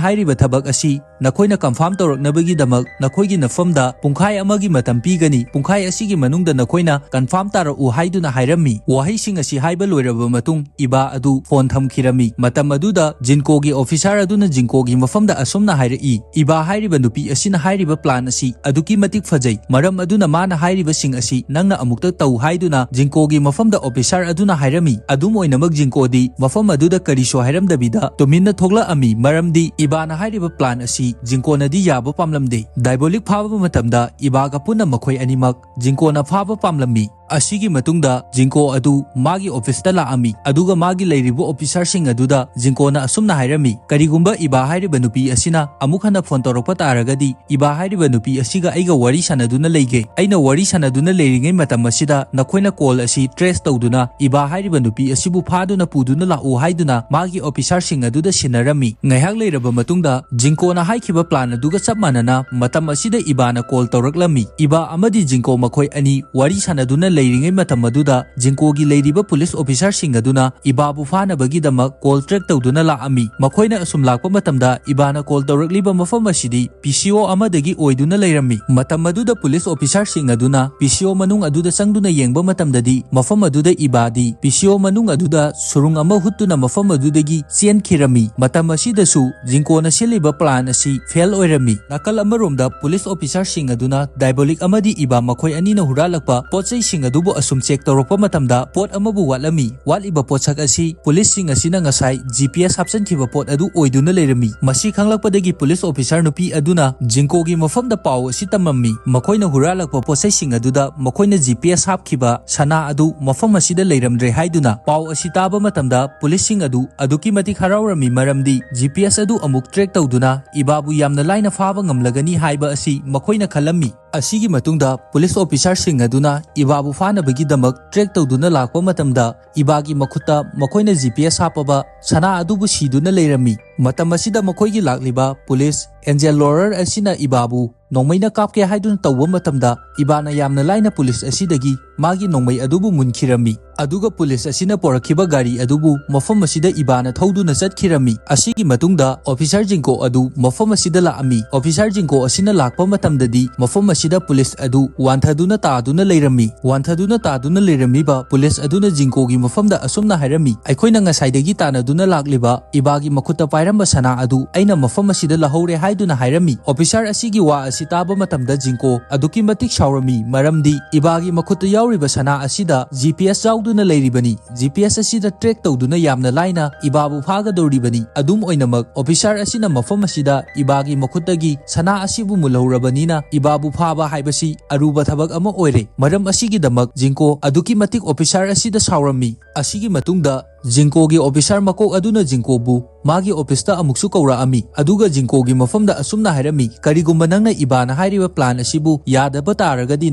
ꯍꯥꯏꯔꯤꯕ ꯊꯕꯛ ꯑꯁꯤ ꯅꯈꯣꯏꯅ confirm ꯇꯧꯔꯛꯅꯕꯒꯤꯗꯃꯛ ꯅꯈꯣꯏꯒꯤ ꯅꯐꯝꯗ ꯄꯨꯡꯈꯥꯏ ꯑꯃꯒꯤ ꯃꯇꯝ ꯄꯤꯒꯅꯤ꯫ ꯄꯨꯡꯈꯥꯏ ꯑꯁꯤꯒꯤ ꯃꯅꯨꯡꯗ ꯅꯈꯣꯏꯅ confirm ꯇꯥꯔꯛꯎ" ꯍꯥꯏꯗꯨꯅ ꯍꯥꯏꯔꯝꯃꯤ꯫ ꯋꯥꯍꯩꯁꯤꯡ ꯑꯁꯤ ꯍꯥꯏꯕ ꯂꯣꯏꯔꯕ ꯃꯇꯨꯡ ꯏꯕꯥ ꯑꯗꯨ phone ꯊꯝꯈꯤꯔꯝꯃꯤ꯫ ꯃꯇꯝ ꯑꯗꯨꯗ ꯖꯤꯡꯀꯣꯒꯤ officer ꯑꯗꯨꯅ ꯖꯤꯡꯀꯣꯒꯤ ꯃꯐꯝꯗ ꯑꯁꯨꯝꯅ ꯍꯥꯏꯔꯛꯏ, "ꯏꯕꯥ ꯍꯥꯏꯔꯤꯕ ꯅꯨꯄꯤ ꯑꯁꯤꯅ ꯍꯥꯏꯔꯤꯕ plan ꯑꯁꯤ ꯑꯗꯨꯛꯀꯤ ꯃꯇꯤꯛ ꯐꯖꯩ꯫ ꯃꯔꯝ ꯑꯗꯨꯅ ꯃꯥꯅ ꯍꯥꯏꯔꯤꯕꯁꯤꯡ ꯑꯁꯤ ꯅꯪꯅ ꯑꯃꯨꯛꯇ ꯇꯧ" ꯍꯥꯏꯗꯨꯅ ꯖꯤꯡꯀꯣꯒꯤ ꯃꯐꯝꯗ officer ꯑꯗꯨꯅ ꯍꯥꯏꯔꯝꯃꯤ꯫ ꯑꯗꯨꯝ ꯑꯣꯏꯅꯃꯛ ꯖꯤꯡꯀꯣꯗꯤ ꯃꯐꯝ ꯑꯗꯨꯗ ꯀꯔꯤꯁꯨ ꯍꯥꯏꯔꯝꯗꯕꯤꯗ ꯇꯨꯃꯤꯟꯅ ꯊꯣꯛꯂꯛꯑꯝꯃꯤ, ꯃꯔꯝꯗꯤ ꯏꯕꯥꯅ ꯍꯥꯏꯔꯤꯕ plan ꯑꯁꯤ ꯖꯤꯡꯀꯣꯅꯗꯤ ꯌꯥꯕ ꯄꯥꯝꯂꯝꯗꯦ꯫ ꯗꯥꯏꯕꯣꯂꯤꯛ ꯐꯥꯕ ꯃꯇꯝꯗ ꯏꯕꯥꯒ ꯄꯨꯟꯅ ꯃꯈꯣꯏ ꯑꯅꯤꯃꯛ ꯖꯤꯡꯀꯣꯅ ꯐꯥꯕ ꯄꯥꯝꯂꯝꯃꯤ꯫ ꯑꯁꯤꯒꯤ ꯃꯇꯨꯡꯗ ꯖꯤꯡꯀꯣ ꯑꯗꯨ ꯃꯥꯒꯤ ꯑꯣꯐꯤꯁꯇ ꯂꯥꯛꯑꯝꯃꯤ, ꯑꯗꯨꯒ ꯃꯥꯒꯤ ꯂꯩꯔꯤꯕ ꯑꯣꯐꯤꯁꯥꯔꯁꯤꯡ ꯑꯗꯨꯗ ꯖꯤꯡꯀꯣꯅ ꯑꯁꯨꯝꯅ ꯍꯥꯏꯔꯝꯃꯤ, "ꯀꯔꯤꯒꯨꯝꯕ ꯏꯕꯥ ꯍꯥꯏꯔꯤꯕ ꯅꯨꯄꯤ ꯑꯁꯤꯅ ꯑꯃꯨꯛ ꯍꯟꯅ ꯐꯣꯟ ꯇꯧꯔꯛꯄ ꯇꯥꯔꯒꯗꯤ, ꯏꯕꯥ ꯍꯥꯏꯔꯤꯕ ꯅꯨꯄꯤ ꯑꯁꯤꯒ ꯑꯩꯒ ꯋꯥꯔꯤ ꯁꯥꯟꯅꯗꯨꯅ ꯂꯩꯒꯦ꯫ ꯑꯩꯅ ꯋꯥꯔꯤ ꯁꯥꯟꯅꯗꯨꯅ ꯂꯩꯔꯤꯉꯩ ꯃꯇꯝ ꯑꯁꯤꯗ ꯅꯈꯣꯏꯅ ꯀꯣꯜ ꯑꯁꯤ ꯇ꯭ꯔꯦꯁ ꯇꯧꯗꯨꯅ ꯏꯕꯥ ꯍꯥꯏꯔꯤꯕ ꯅꯨꯄꯤ ꯑꯁꯤꯕꯨ ꯐꯥꯗꯨꯅ ꯄꯨꯗꯨꯅ ꯂꯥꯛꯎ" ꯍꯥꯏꯗꯨꯅ ꯃꯥꯒꯤ ꯑꯣꯐꯤꯁꯥꯔꯁꯤꯡ ꯑꯗꯨꯗ ꯁꯤꯟꯅꯔꯝꯃꯤ꯫ ꯉꯥꯏꯍꯥꯛ ꯂꯩꯔꯕ ꯃꯇꯨꯡꯗ ꯖꯤꯡꯀꯣꯅ ꯍꯥꯏꯈꯤꯕ ꯄ꯭ꯂꯥꯟ ꯑꯗꯨꯒ ꯆꯞ ꯃꯥꯟꯅꯅ ꯃꯇꯝ ꯑꯁꯤꯗ ꯏꯕꯥꯅ ꯀꯣꯜ ꯇꯧꯔꯛꯂꯝꯃꯤ꯫ ꯏꯕꯥ ꯑꯃꯗꯤ ꯖꯤꯡꯀꯣ ꯃꯈꯣꯏ ꯑꯅꯤ ꯋꯥꯔꯤ ꯁꯥꯟꯅꯗꯨꯅ ꯂꯩꯔꯤꯉꯩ ꯃꯇꯝ ꯑꯗꯨꯗ ꯖꯤꯡꯀꯣꯒꯤ ꯂꯩꯔꯤꯕ ꯄꯨꯂꯤꯁ ꯑꯣꯐꯤꯁꯥꯔꯁꯤꯡ ꯑꯗꯨꯅ ꯏꯕꯥꯕꯨ ꯐꯥꯅꯕꯒꯤꯗꯃꯛ ꯀꯣꯜ ꯇ꯭ꯔꯦꯛ ꯇꯧꯗꯨꯅ ꯂꯥꯛꯑꯝꯃꯤ꯫ ꯃꯈꯣꯏꯅ ꯑꯁꯨꯝ ꯂꯥꯛꯄ ꯃꯇꯝꯗ ꯏꯕꯥꯅ ꯀꯣꯜ ꯇꯧꯔꯛꯂꯤꯕ ꯃꯐꯝ ꯑꯁꯤꯗꯤ ꯄꯤ ꯁꯤ ꯑꯣ ꯑꯃꯗꯒꯤ ꯑꯣꯏꯗꯨꯅ ꯂꯩꯔꯝꯃꯤ꯫ ꯃꯇꯝ ꯑꯗꯨꯗ ꯄꯨꯂꯤꯁ ꯑꯣꯐꯤꯁꯥꯔꯁꯤꯡ ꯑꯗꯨꯅ ꯄꯤ ꯁꯤ ꯑꯣ ꯃꯅꯨꯡ ꯑꯗꯨꯗ ꯆꯪꯗꯨꯅ ꯌꯦꯡꯕ ꯃꯇꯝꯗꯗꯤ ꯃꯐꯝ ꯑꯗꯨꯗ ꯏꯕꯥꯗꯤ ꯄꯤ ꯁꯤ ꯑꯣ ꯃꯅꯨꯡ ꯑꯗꯨꯗ ꯁꯨꯔꯨꯡ ꯑꯃ ꯍꯨꯠꯇꯨꯅ ꯃꯐꯝ ꯑꯗꯨꯗꯒꯤ ꯆꯦꯟꯈꯤꯔꯝꯃꯤ꯫ ꯃꯇꯝ ꯑꯁꯤꯗꯁꯨ ꯖꯤꯡꯀꯣꯅ ꯁꯤꯜꯂꯤꯕ ꯄ꯭ꯂꯥꯟ ꯑꯁꯤ ꯐꯦꯜ ꯑꯣꯏꯔꯝꯃꯤ꯫ ꯅꯥꯀꯜ ꯑꯃꯔꯣꯝꯗ ꯄꯨꯂꯤꯁ ꯑꯣꯐꯤꯁꯥꯔꯁꯤꯡ ꯑꯗꯨꯅ ꯗꯥꯏꯕꯣꯂꯤꯛ ꯑꯃꯗꯤ ꯏꯕꯥ ꯃꯈꯣꯏ ꯑꯅꯤꯅ ꯍꯨꯔꯥꯜꯂꯛꯄ ꯄꯣꯠꯆꯩꯁꯤꯡ ꯑꯗꯨꯕꯨ ꯑꯁꯨꯝ ꯆꯦꯛ ꯇꯧꯔꯛꯄ ꯃꯇꯝꯗ ꯄꯣꯠ ꯑꯃꯕꯨ ꯋꯥꯠꯂꯝꯃꯤ꯫ ꯋꯥꯠꯂꯤꯕ ꯄꯣꯠꯁꯛ ꯑꯁꯤ ꯄꯨꯂꯤꯁꯁꯤꯡ ꯑꯁꯤꯅ ꯉꯁꯥꯏ ꯖꯤ ꯄꯤ ꯑꯦꯁ ꯍꯥꯞꯆꯤꯟꯈꯤꯕ ꯄꯣꯠ ꯑꯗꯨ ꯑꯣꯏꯗꯨꯅ ꯂꯩꯔꯝꯃꯤ꯫ ꯃꯁꯤ ꯈꯪꯂꯛꯄꯗꯒꯤ ꯄꯨꯂꯤꯁ ꯑꯣꯐꯤꯁꯥꯔ ꯅꯨꯄꯤ ꯑꯗꯨꯅ ꯖꯤꯡꯀꯣꯒꯤ ꯃꯐꯝꯗ ꯄꯥꯎ ꯑꯁꯤ ꯇꯝꯂꯝꯃꯤ꯫ ꯃꯈꯣꯏꯅ ꯍꯨꯔꯥꯜꯂꯛꯄ ꯄꯣꯠꯆꯩꯁꯤꯡ ꯑꯗꯨꯗ ꯃꯈꯣꯏꯅ ꯖꯤ ꯄꯤ ꯑꯦꯁ ꯍꯥꯞꯈꯤꯕ ꯁꯅꯥ ꯑꯗꯨ ꯃꯐꯝ ꯑꯁꯤꯗ ꯂꯩꯔꯝꯗ꯭ꯔꯦ ꯍꯥꯏꯗꯨꯅ꯫ ꯄꯥꯎ ꯑꯁꯤ ꯇꯥꯕ ꯃꯇꯝꯗ ꯄꯨꯂꯤꯁꯁꯤꯡ ꯑꯗꯨ ꯑꯗꯨꯛꯀꯤ ꯃꯇꯤꯛ ꯍꯔꯥꯎꯔꯝꯃꯤ, ꯃꯔꯝꯗꯤ ꯖꯤ ꯄꯤ ꯑꯦꯁ ꯑꯗꯨ ꯑꯃꯨꯛ ꯇ꯭ꯔꯦꯛ ꯇꯧꯗꯨꯅ ꯏꯕꯥꯕꯨ ꯌꯥꯝꯅ ꯂꯥꯏꯅ ꯐꯥꯕ ꯉꯝꯂꯒꯅꯤ ꯍꯥꯏꯕ ꯑꯁꯤ ꯃꯈꯣꯏꯅ ꯈꯜꯂꯝꯃꯤ꯫ ꯑꯁꯤꯒꯤ ꯃꯇꯨꯡꯗ ꯄꯨꯂꯤꯁ ꯑꯣꯐꯤꯁꯥꯔꯁꯤꯡ ꯑꯗꯨꯅ ꯏꯕꯥꯕꯨ ꯐꯥꯅꯕꯒꯤꯗꯃꯛ ꯇ꯭ꯔꯦꯛ ꯇꯧꯗꯨꯅ ꯂꯥꯛꯄ ꯃꯇꯝꯗ ꯏꯕꯥꯒꯤ ꯃꯈꯨꯠꯇ ꯃꯈꯣꯏꯅ ꯖꯤ ꯄꯤ ꯑꯦꯁ ꯍꯥꯞꯄꯕ ꯁꯅꯥ ꯑꯗꯨꯕꯨ ꯁꯤꯗꯨꯅ ꯂꯩꯔꯝꯃꯤ꯫ ꯃꯇꯝ ꯑꯁꯤꯗ ꯃꯈꯣꯏꯒꯤ ꯂꯥꯛꯂꯤꯕ ꯄꯨꯂꯤꯁ ꯑꯦꯟꯖꯦꯜ ꯂꯣꯔꯔ ꯑꯁꯤꯅ ꯏꯕꯥꯕꯨ ꯅꯣꯡꯃꯩꯅ ꯀꯥꯞꯀꯦ ꯍꯥꯏꯗꯨꯅ ꯇꯧꯕ ꯃꯇꯝꯗ ꯏꯕꯥꯅ ꯌꯥꯝꯅ ꯂꯥꯏꯅ ꯄꯨꯂꯤꯁ ꯑꯁꯤꯗꯒꯤ ꯃꯥꯒꯤ ꯅꯣꯡꯃꯩ ꯑꯗꯨꯕꯨ ꯃꯨꯟꯈꯤꯔꯝꯃꯤ꯫ ꯑꯗꯨꯒ ꯄꯨꯂꯤꯁ ꯑꯁꯤꯅ ꯄꯣꯔꯛꯈꯤꯕ ꯒꯥꯔꯤ ꯑꯗꯨꯕꯨ ꯃꯐꯝ ꯑꯁꯤꯗ ꯏꯕꯥꯅ ꯊꯧꯗꯨꯅ ꯆꯠꯈꯤꯔꯝꯃꯤ꯫ ꯑꯁꯤꯒꯤ ꯃꯇꯨꯡꯗ ꯑꯣꯐꯤꯁꯥꯔ ꯖꯤꯡꯀꯣ ꯑꯗꯨ ꯃꯐꯝ ꯑꯁꯤꯗ ꯂꯥꯛꯑꯝꯃꯤ꯫ ꯑꯣꯐꯤꯁꯥꯔ ꯖꯤꯡꯀꯣ ꯑꯁꯤꯅ ꯂꯥꯛꯄ ꯃꯇꯝꯗꯗꯤ ꯃꯐꯝ ꯑꯁꯤꯗ ꯄꯨꯂꯤꯁ ꯑꯗꯨ ꯋꯥꯟꯊꯗꯨꯅ ꯇꯥꯗꯨꯅ ꯂꯩꯔꯝꯃꯤ꯫ ꯋꯥꯟꯊꯗꯨꯅ ꯇꯥꯗꯨꯅ ꯂꯩꯔꯝꯃꯤꯕ ꯄꯨꯂꯤꯁ ꯑꯗꯨꯅ ꯖꯤꯡꯀꯣꯒꯤ ꯃꯐꯝꯗ ꯑꯁꯨꯝꯅ ꯍꯥꯏꯔꯝꯃꯤ, "ꯑꯩꯈꯣꯏꯅ ꯉꯁꯥꯏꯗꯒꯤ ꯇꯥꯟꯅꯗꯨꯅ ꯂꯥꯛꯂꯤꯕ ꯏꯕꯥꯒꯤ ꯃꯈꯨꯠꯇ ꯄꯥꯏ ꯍꯥꯏꯔꯝꯕ ꯁꯅꯥ ꯑꯗꯨ ꯑꯩꯅ ꯃꯐꯝ ꯑꯁꯤꯗ ꯂꯧꯍꯧꯔꯦ ꯍꯥꯏꯗꯨꯅ ꯍꯥꯏꯔꯝꯃꯤ꯫ ꯑꯣꯐꯤꯁꯥꯔ ꯑꯁꯤꯒꯤ ꯋꯥ ꯑꯁꯤ ꯇꯥꯕ ꯃꯇꯝꯗ ꯖꯤꯡꯀꯣ ꯑꯗꯨꯛꯀꯤ ꯃꯇꯤꯛ ꯁꯥꯎꯔꯝꯃꯤ, ꯃꯔꯝꯗꯤ ꯏꯕꯥꯒꯤ ꯃꯈꯨꯠꯇ ꯌꯥꯎꯔꯤꯕ ꯁꯅꯥ ꯑꯁꯤꯗ ꯖꯤ ꯄꯤ ꯑꯦꯁ ꯌꯥꯎꯗꯨꯅ ꯂꯩꯔꯤꯕꯅꯤ꯫ ꯖꯤ ꯄꯤ ꯑꯦꯁ ꯑꯁꯤꯗ ꯇ꯭ꯔꯦꯛ ꯇꯧꯗꯨꯅ ꯌꯥꯝꯅ ꯂꯥꯏꯅ ꯏꯕꯥꯕꯨ ꯐꯥꯒꯗꯧꯔꯤꯕꯅꯤ꯫ ꯑꯗꯨꯝ ꯑꯣꯏꯅꯃꯛ, ꯑꯣꯐꯤꯁꯥꯔ ꯑꯁꯤꯅ ꯃꯐꯝ ꯑꯁꯤꯗ ꯏꯕꯥꯒꯤ ꯃꯈꯨꯠꯇꯒꯤ ꯁꯅꯥ ꯑꯁꯤꯕꯨ ꯃꯨꯜꯍꯧꯔꯕꯅꯤꯅ ꯏꯕꯥꯕꯨ ꯐꯥꯕ ꯍꯥꯏꯕꯁꯤ ꯑꯔꯨꯕ ꯊꯕꯛ ꯑꯃ ꯑꯣꯏꯔꯦ꯫ ꯃꯔꯝ ꯑꯁꯤꯒꯤꯗꯃꯛ ꯖꯤꯡꯀꯣ ꯑꯗꯨꯛꯀꯤ ꯃꯇꯤꯛ ꯑꯣꯐꯤꯁꯥꯔ ꯑꯁꯤꯗ ꯁꯥꯎꯔꯝꯃꯤ꯫ ꯑꯁꯤꯒꯤ ꯃꯇꯨꯡꯗ ꯖꯤꯡꯀꯣꯒꯤ ꯑꯣꯐꯤꯁꯥꯔ ꯃꯀꯣꯛ ꯑꯗꯨꯅ ꯖꯤꯡꯀꯣꯕꯨ ꯃꯥꯒꯤ ꯑꯣꯐꯤꯁꯇ ꯑꯃꯨꯛꯁꯨ ꯀꯧꯔꯛꯑꯝꯃꯤ, ꯑꯗꯨꯒ ꯖꯤꯡꯀꯣꯒꯤ ꯃꯐꯝꯗ ꯑꯁꯨꯝꯅ ꯍꯥꯏꯔꯝꯃꯤ, "ꯀꯔꯤꯒꯨꯝꯕ ꯅꯪꯅ ꯏꯕꯥꯅ ꯍꯥꯏꯔꯤꯕ ꯄ꯭ꯂꯥꯟ ꯑꯁꯤꯕꯨ ꯌꯥꯗꯕ ꯇꯥꯔꯒꯗꯤ,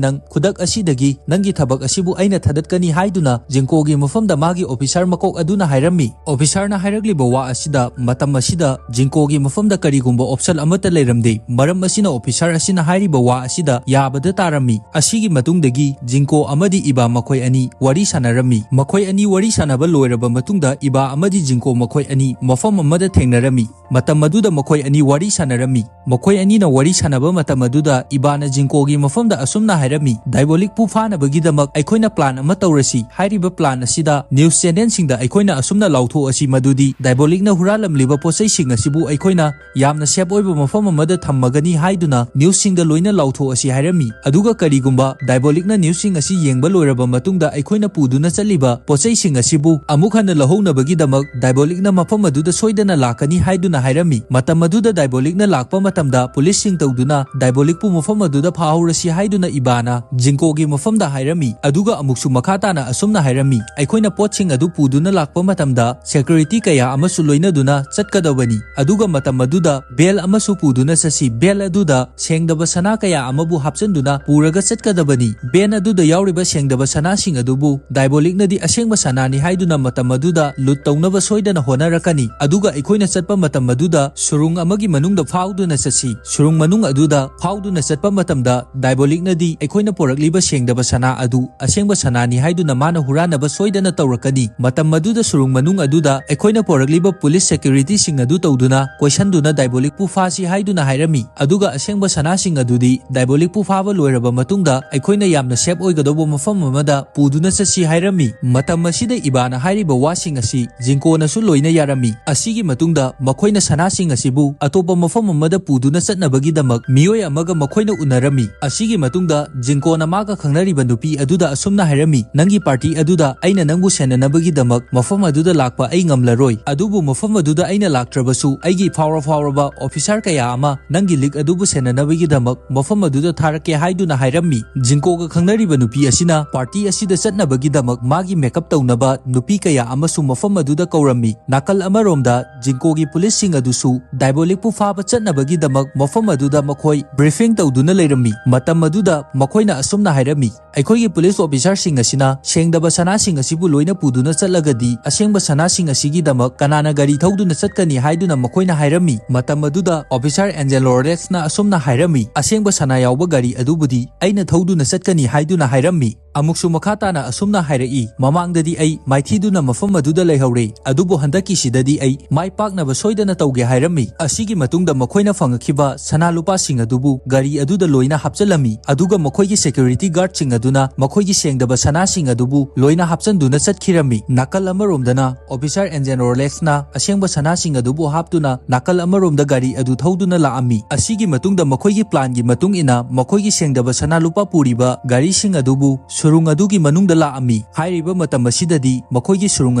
ꯅꯪ ꯈꯨꯗꯛ ꯑꯁꯤꯗꯒꯤ ꯅꯪꯒꯤ ꯊꯕꯛ ꯑꯁꯤꯕꯨ ꯑꯩꯅ ꯊꯥꯗꯠꯀꯅꯤ" ꯍꯥꯏꯗꯨꯅ ꯖꯤꯡꯀꯣꯒꯤ ꯃꯐꯝꯗ ꯃꯥꯒꯤ ꯑꯣꯐꯤꯁꯥꯔ ꯃꯀꯣꯛ ꯑꯗꯨꯅ ꯍꯥꯏꯔꯝꯃꯤ꯫ ꯑꯣꯐꯤꯁꯥꯔꯅ ꯍꯥꯏꯔꯛꯂꯤꯕ ꯋꯥ ꯑꯁꯤꯗ ꯃꯇꯝ ꯑꯁꯤꯗ ꯖꯤꯡꯀꯣꯒꯤ ꯃꯐꯝꯗ ꯀꯔꯤꯒꯨꯝꯕ ꯑꯣꯞꯁꯟ ꯑꯃꯠꯇ ꯂꯩꯔꯝꯗꯦ꯫ ꯃꯔꯝ ꯑꯁꯤꯅ ꯑꯣꯐꯤꯁꯥꯔ ꯑꯁꯤꯅ ꯍꯥꯏꯔꯤꯕ ꯋꯥ ꯑꯁꯤꯗ ꯌꯥꯕꯗ ꯇꯥꯔꯝꯃꯤ꯫ ꯑꯁꯤꯒꯤ ꯃꯇꯨꯡꯗꯒꯤ ꯖꯤꯡꯀꯣ ꯑꯃꯗꯤ ꯏꯕꯥ ꯃꯈꯣꯏ ꯑꯅꯤ ꯋꯥꯔꯤ ꯁꯥꯟꯅꯔꯝꯃꯤ꯫ ꯃꯈꯣꯏ ꯑꯅꯤ ꯋꯥꯔꯤ ꯁꯥꯟꯅꯕ ꯂꯣꯏꯔꯕ ꯃꯇꯨꯡꯗ ꯏꯕꯥ ꯑꯃꯗꯤ ꯖꯤꯡꯀꯣ ꯃꯈꯣꯏ ꯑꯅꯤ ꯃꯐꯝ ꯑꯃꯗ ꯊꯦꯡꯅꯔꯝꯃꯤ꯫ ꯃꯇꯝ ꯑꯗꯨꯗ ꯃꯈꯣꯏ ꯑꯅꯤ ꯋꯥꯔꯤ ꯁꯥꯟꯅꯔꯝꯃꯤ꯫ ꯃꯈꯣꯏ ꯑꯅꯤꯅ ꯋꯥꯔꯤ ꯁꯥꯟꯅꯕ ꯃꯇꯝ ꯑꯗꯨꯗ ꯏꯕꯥꯅ ꯖꯤꯡꯀꯣꯒꯤ ꯃꯐꯝꯗ ꯑꯁꯨꯝꯅ ꯍꯥꯏꯔꯝꯃꯤ, "ꯗꯥꯏꯕꯣꯂꯤꯛꯄꯨ ꯐꯥꯅꯕꯒꯤꯗꯃꯛ ꯑꯩꯈꯣꯏꯅ ꯄ꯭ꯂꯥꯟ ꯑꯃ ꯇꯧꯔꯁꯤ꯫ ꯍꯥꯏꯔꯤꯕ ꯄ꯭ꯂꯥꯟ ꯑꯁꯤꯗ ꯅ꯭ꯌꯨꯁ ꯆꯦꯅꯦꯜꯁꯤꯡꯗ ꯑꯩꯈꯣꯏꯅ ꯑꯁꯨꯝꯅ ꯂꯥꯎꯊꯣꯛꯑꯁꯤ ꯃꯗꯨꯗꯤ ꯗꯥꯏꯕꯣꯂꯤꯛꯅ ꯍꯨꯔꯥꯜꯂꯝꯂꯤꯕ ꯄꯣꯠꯆꯩꯁꯤꯡ ꯑꯁꯤꯕꯨ ꯑꯩꯈꯣꯏꯅ ꯌꯥꯝꯅ ꯁꯦꯐ ꯑꯣꯏꯕ ꯃꯐꯝ ꯑꯃꯗ ꯊꯝꯃꯒꯅꯤ ꯍꯥꯏꯗꯨꯅ ꯅ꯭ꯌꯨꯁꯁꯤꯡꯗ ꯂꯣꯏꯅ ꯂꯥꯎꯊꯣꯛꯑꯁꯤ" ꯍꯥꯏꯔꯝꯃꯤ꯫ ꯑꯗꯨꯒ ꯀꯔꯤꯒꯨꯝꯕ ꯗꯥꯏꯕꯣꯂꯤꯛꯅ ꯅ꯭ꯌꯨꯁꯁꯤꯡ ꯑꯁꯤ ꯌꯦꯡꯕ ꯂꯣꯏꯔꯕ ꯃꯇꯨꯡꯗ ꯑꯩꯈꯣꯏꯅ ꯄꯨꯗꯨꯅ ꯆꯠꯂꯤꯕ ꯄꯣꯠꯆꯩꯁꯤꯡ ꯑꯁꯤꯕꯨ ꯑꯃꯨꯛ ꯍꯟꯅ ꯂꯧꯍꯧꯅꯕꯒꯤꯗꯃꯛ ꯗꯥꯏꯕꯣꯂꯤꯛꯅ ꯃꯐꯝ ꯑꯗꯨꯗ ꯁꯣꯏꯗꯅ ꯂꯥꯛꯀꯅꯤ ꯍꯥꯏꯗꯨꯅ ꯍꯥꯏꯔꯝꯃꯤ꯫ ꯃꯇꯝ ꯑꯗꯨꯗ ꯗꯥꯏꯕꯣꯂꯤꯛꯅ ꯂꯥꯛꯄ ꯃꯇꯝꯗ ꯄꯨꯂꯤꯁꯁꯤꯡ ꯇꯧꯗꯨꯅ ꯗꯥꯏꯕꯣꯂꯤꯛꯄꯨ ꯃꯐꯝ ꯑꯗꯨꯗ ꯐꯥꯍꯧꯔꯁꯤ ꯍꯥꯏꯗꯨꯅ ꯏꯕꯥꯅ ꯖꯤꯡꯀꯣꯒꯤ ꯃꯐꯝꯗ ꯍꯥꯏꯔꯝꯃꯤ꯫ ꯑꯗꯨꯒ ꯑꯃꯨꯛꯁꯨ ꯃꯈꯥ ꯇꯥꯅ ꯑꯁꯨꯝꯅ ꯍꯥꯏꯔꯝꯃꯤ, "ꯑꯩꯈꯣꯏꯅ ꯄꯣꯠꯁꯤꯡ ꯑꯗꯨ ꯄꯨꯗꯨꯅ ꯂꯥꯛꯄ ꯃꯇꯝꯗ ꯁꯦꯀ꯭ꯌꯨꯔꯤꯇꯤ ꯀꯌꯥ ꯑꯃꯁꯨ ꯂꯣꯏꯅꯗꯨꯅ ꯆꯠꯀꯗꯕꯅꯤ꯫ ꯑꯗꯨꯒ ꯃꯇꯝ ꯑꯗꯨꯗ ꯕꯦꯜ ꯑꯃꯁꯨ ꯄꯨꯗꯨꯅ ꯆꯠꯁꯤ꯫ ꯕꯦꯜ ꯑꯗꯨꯗ ꯁꯦꯡꯗꯕ ꯁꯅꯥ ꯀꯌꯥ ꯑꯃꯕꯨ ꯍꯥꯞꯆꯤꯟꯗꯨꯅ ꯄꯨꯔꯒ ꯆꯠꯀꯗꯕꯅꯤ꯫ ꯕꯦꯟ ꯑꯗꯨꯗ ꯌꯥꯎꯔꯤꯕ ꯁꯦꯡꯗꯕ ꯁꯅꯥꯁꯤꯡ ꯑꯗꯨꯕꯨ ꯗꯥꯏꯕꯣꯂꯤꯛꯅꯗꯤ ꯑꯁꯦꯡꯕ ꯁꯅꯥꯅꯤ ꯍꯥꯏꯗꯨꯅ ꯃꯇꯝ ꯑꯗꯨꯗ ꯂꯨꯠ ꯇꯧꯅꯕ ꯁꯣꯏꯗꯅ ꯍꯣꯠꯅꯔꯛꯀꯅꯤ꯫ ꯑꯗꯨꯒ ꯑꯩꯈꯣꯏꯅ ꯆꯠꯄ ꯃꯇꯝ ꯑꯗꯨꯗ ꯁꯨꯔꯨꯡ ꯑꯃꯒꯤ ꯃꯅꯨꯡꯗ ꯐꯥꯎꯗꯨꯅ ꯆꯠꯁꯤ꯫ ꯁꯨꯔꯨꯡ ꯃꯅꯨꯡ ꯑꯗꯨꯗ ꯐꯥꯎꯗꯨꯅ ꯆꯠꯄ ꯃꯇꯝꯗ ꯗꯥꯏꯕꯣꯂꯤꯛꯅꯗꯤ ꯑꯩꯈꯣꯏꯅ ꯄꯨꯔꯛꯂꯤꯕ ꯁꯦꯡꯗꯕ ꯁꯅꯥ ꯑꯗꯨ ꯑꯁꯦꯡꯕ ꯁꯅꯥꯅꯤ ꯍꯥꯏꯗꯨꯅ ꯃꯥꯅ ꯍꯨꯔꯥꯟꯅꯕ ꯁꯣꯏꯗꯅ ꯇꯧꯔꯛꯀꯅꯤ꯫ ꯃꯇꯝ ꯑꯗꯨꯗ ꯁꯨꯔꯨꯡ ꯃꯅꯨꯡ ꯑꯗꯨꯗ ꯑꯩꯈꯣꯏꯅ ꯄꯨꯔꯛꯂꯤꯕ ꯄꯨꯂꯤꯁ ꯁꯦꯀ꯭ꯌꯨꯔꯤꯇꯤꯁꯤꯡ ꯑꯗꯨ ꯇꯧꯗꯨꯅ ꯀꯣꯏꯁꯟꯗꯨꯅ ꯗꯥꯏꯕꯣꯂꯤꯛꯄꯨ ꯐꯥꯁꯤ ꯍꯥꯏꯗꯨꯅ ꯍꯥꯏꯔꯝꯃꯤ꯫ ꯑꯗꯨꯒ ꯑꯁꯦꯡꯕ ꯁꯅꯥꯁꯤꯡ ꯑꯗꯨꯗꯤ ꯗꯥꯏꯕꯣꯂꯤꯛꯄꯨ ꯐꯥꯕ ꯂꯣꯏꯔꯕ ꯃꯇꯨꯡꯗ ꯑꯩꯈꯣꯏꯅ ꯌꯥꯝꯅ ꯁꯦꯐ ꯑꯣꯏꯒꯗꯧꯕ ꯃꯐꯝ ꯑꯃꯗ ꯄꯨꯗꯨꯅ ꯆꯠꯁꯤ ꯍꯥꯏꯔꯝꯃꯤ꯫ ꯃꯇꯝ ꯑꯁꯤꯗ ꯏꯕꯥꯅ ꯍꯥꯏꯔꯤꯕ ꯋꯥ ꯁꯅꯥꯁꯤꯡ ꯑꯁꯤ ꯖꯤꯡꯀꯣꯅꯁꯨ ꯂꯣꯏꯅ ꯌꯥꯔꯝꯃꯤ꯫ ꯑꯁꯤꯒꯤ ꯃꯇꯨꯡꯗ ꯃꯈꯣꯏꯅ ꯁꯅꯥꯁꯤꯡ ꯑꯁꯤꯕꯨ ꯑꯇꯣꯞꯄ ꯃꯐꯝ ꯑꯃꯗ ꯄꯨꯗꯨꯅ ꯆꯠꯅꯕꯒꯤꯗꯃꯛ ꯃꯤꯑꯣꯏ ꯑꯃꯒ ꯃꯈꯣꯏꯅ ꯎꯅꯔꯝꯃꯤ꯫ ꯑꯁꯤꯒꯤ ꯃꯇꯨꯡꯗ ꯖꯤꯡꯀꯣꯅ ꯃꯥꯒ ꯈꯪꯅꯔꯤꯕ ꯅꯨꯄꯤ ꯑꯗꯨꯗ ꯑꯁꯨꯝꯅ ꯍꯥꯏꯔꯝꯃꯤ, "ꯅꯪꯒꯤ ꯄꯥꯔꯇꯤ ꯑꯗꯨꯗ ꯑꯩꯅ ꯅꯪꯕꯨ ꯁꯦꯟꯅꯅꯕꯒꯤꯗꯃꯛ ꯃꯐꯝ ꯑꯗꯨꯗ ꯂꯥꯛꯄ ꯑꯩ ꯉꯝꯂꯔꯣꯏ, ꯑꯗꯨꯕꯨ ꯃꯐꯝ ꯑꯗꯨꯗ ꯑꯩꯅ ꯂꯥꯛꯇ꯭ꯔꯕꯁꯨ ꯑꯩꯒꯤ ꯐꯥꯎꯔ ꯐꯥꯎꯔꯕ ꯑꯣꯐꯤꯁꯥꯔ ꯀꯌꯥ ꯑꯃ ꯅꯪꯒꯤ ꯂꯤꯛ ꯑꯗꯨꯕꯨ ꯁꯦꯟꯅꯅꯕꯒꯤꯗꯃꯛ ꯃꯐꯝ ꯑꯗꯨꯗ ꯊꯥꯔꯛꯀꯦ" ꯍꯥꯏꯗꯨꯅ ꯍꯥꯏꯔꯝꯃꯤ꯫ ꯖꯤꯡꯀꯣꯒ ꯈꯪꯅꯔꯤꯕ ꯅꯨꯄꯤ ꯑꯁꯤꯅ ꯄꯥꯔꯇꯤ ꯑꯁꯤꯗ ꯆꯠꯅꯕꯒꯤꯗꯃꯛ ꯃꯥꯒꯤ ꯃꯦꯀꯞ ꯇꯧꯅꯕ ꯅꯨꯄꯤ ꯀꯌꯥ ꯑꯃꯁꯨ ꯃꯐꯝ ꯑꯗꯨꯗ ꯀꯧꯔꯝꯃꯤ꯫ ꯅꯥꯀꯜ ꯑꯃꯔꯣꯝꯗ ꯖꯤꯡꯀꯣꯒꯤ ꯄꯨꯂꯤꯁꯁꯤꯡ ꯑꯗꯨꯁꯨ ꯗꯥꯏꯕꯣꯂꯤꯛꯄꯨ ꯐꯥꯕ ꯆꯠꯅꯕꯒꯤꯗꯃꯛ ꯃꯐꯝ ꯑꯗꯨꯗ ꯃꯈꯣꯏ ꯕ꯭ꯔꯤꯐꯤꯡ ꯇꯧꯗꯨꯅ ꯂꯩꯔꯝꯃꯤ꯫ ꯃꯇꯝ ꯑꯗꯨꯗ ꯃꯈꯣꯏꯅ ꯑꯁꯨꯝꯅ ꯍꯥꯏꯔꯝꯃꯤ, "ꯑꯩꯈꯣꯏꯒꯤ ꯄꯨꯂꯤꯁ ꯑꯣꯐꯤꯁꯥꯔꯁꯤꯡ ꯑꯁꯤꯅ ꯁꯦꯡꯗꯕ ꯁꯅꯥꯁꯤꯡ ꯑꯁꯤꯕꯨ ꯂꯣꯏꯅ ꯄꯨꯗꯨꯅ ꯆꯠꯂꯒꯗꯤ ꯑꯁꯦꯡꯕ ꯁꯅꯥꯁꯤꯡ ꯑꯁꯤꯒꯤꯗꯃꯛ ꯀꯅꯥꯅ ꯒꯥꯔꯤ ꯊꯧꯗꯨꯅ ꯆꯠꯀꯅꯤ?" ꯍꯥꯏꯗꯨꯅ ꯃꯈꯣꯏꯅ ꯍꯥꯏꯔꯝꯃꯤ꯫ ꯃꯇꯝ ꯑꯗꯨꯗ ꯑꯣꯐꯤꯁꯥꯔ ꯑꯦꯟꯖꯦꯂꯣ ꯔꯦꯛꯁꯅ ꯑꯁꯨꯝꯅ ꯍꯥꯏꯔꯝꯃꯤ, "ꯑꯁꯦꯡꯕ ꯁꯅꯥ ꯌꯥꯎꯕ ꯒꯥꯔꯤ ꯑꯗꯨꯕꯨꯗꯤ ꯑꯩꯅ ꯊꯧꯗꯨꯅ ꯆꯠꯀꯅꯤ" ꯍꯥꯏꯗꯨꯅ ꯍꯥꯏꯔꯝꯃꯤ꯫ ꯑꯃꯨꯛꯁꯨ ꯃꯈꯥ ꯇꯥꯅ ꯑꯁꯨꯝꯅ ꯍꯥꯏꯔꯛꯏ, "ꯃꯃꯥꯡꯗꯗꯤ ꯑꯩ ꯃꯥꯏꯊꯤꯗꯨꯅ ꯃꯐꯝ ꯑꯗꯨꯗ ꯂꯩꯍꯧꯔꯦ, ꯑꯗꯨꯕꯨ ꯍꯟꯗꯛꯀꯤꯁꯤꯗꯗꯤ ꯑꯩ ꯃꯥꯏ ꯄꯥꯛꯅꯕ ꯁꯣꯏꯗꯅ ꯇꯧꯒꯦ" ꯍꯥꯏꯔꯝꯃꯤ꯫ ꯑꯁꯤꯒꯤ ꯃꯇꯨꯡꯗ ꯃꯈꯣꯏꯅ ꯐꯪꯉꯛꯈꯤꯕ ꯁꯅꯥ ꯂꯨꯄꯥꯁꯤꯡ ꯑꯗꯨꯕꯨ ꯒꯥꯔꯤ ꯑꯗꯨꯗ ꯂꯣꯏꯅ ꯍꯥꯞꯆꯤꯜꯂꯝꯃꯤ, ꯑꯗꯨꯒ ꯃꯈꯣꯏꯒꯤ ꯁꯦꯀ꯭ꯌꯨꯔꯤꯇꯤ ꯒꯥꯔꯗꯁꯤꯡ ꯑꯗꯨꯅ ꯃꯈꯣꯏꯒꯤ ꯁꯦꯡꯗꯕ ꯁꯅꯥꯁꯤꯡ ꯑꯗꯨꯕꯨ ꯂꯣꯏꯅ ꯍꯥꯞꯆꯤꯟꯗꯨꯅ ꯆꯠꯈꯤꯔꯝꯃꯤ꯫ ꯅꯥꯀꯜ ꯑꯃꯔꯣꯝꯗꯅ ꯑꯣꯐꯤꯁꯥꯔ ꯑꯦꯟꯖꯦꯟ ꯔꯣꯂꯦꯛꯁꯅ ꯑꯁꯦꯡꯕ ꯁꯅꯥꯁꯤꯡ ꯑꯗꯨꯕꯨ ꯍꯥꯞꯇꯨꯅ ꯅꯥꯀꯜ ꯑꯃꯔꯣꯝꯗ ꯒꯥꯔꯤ ꯑꯗꯨ ꯊꯧꯗꯨꯅ ꯂꯥꯛꯑꯝꯃꯤ꯫ ꯑꯁꯤꯒꯤ ꯃꯇꯨꯡꯗ ꯃꯈꯣꯏꯒꯤ ꯄ꯭ꯂꯥꯟꯒꯤ ꯃꯇꯨꯡ ꯏꯟꯅ ꯃꯈꯣꯏꯒꯤ ꯁꯦꯡꯗꯕ ꯁꯅꯥ ꯂꯨꯄꯥ ꯄꯨꯔꯤꯕ ꯒꯥꯔꯤꯁꯤꯡ ꯑꯗꯨꯕꯨ ꯁꯨꯔꯨꯡ ꯑꯗꯨꯒꯤ ꯃꯅꯨꯡꯗ ꯂꯥꯛꯑꯝꯃꯤ꯫ ꯍꯥꯏꯔꯤꯕ ꯃꯇꯝ ꯑꯁꯤꯗꯗꯤ ꯃꯈꯣꯏꯒꯤ ꯁꯨꯔꯨꯡ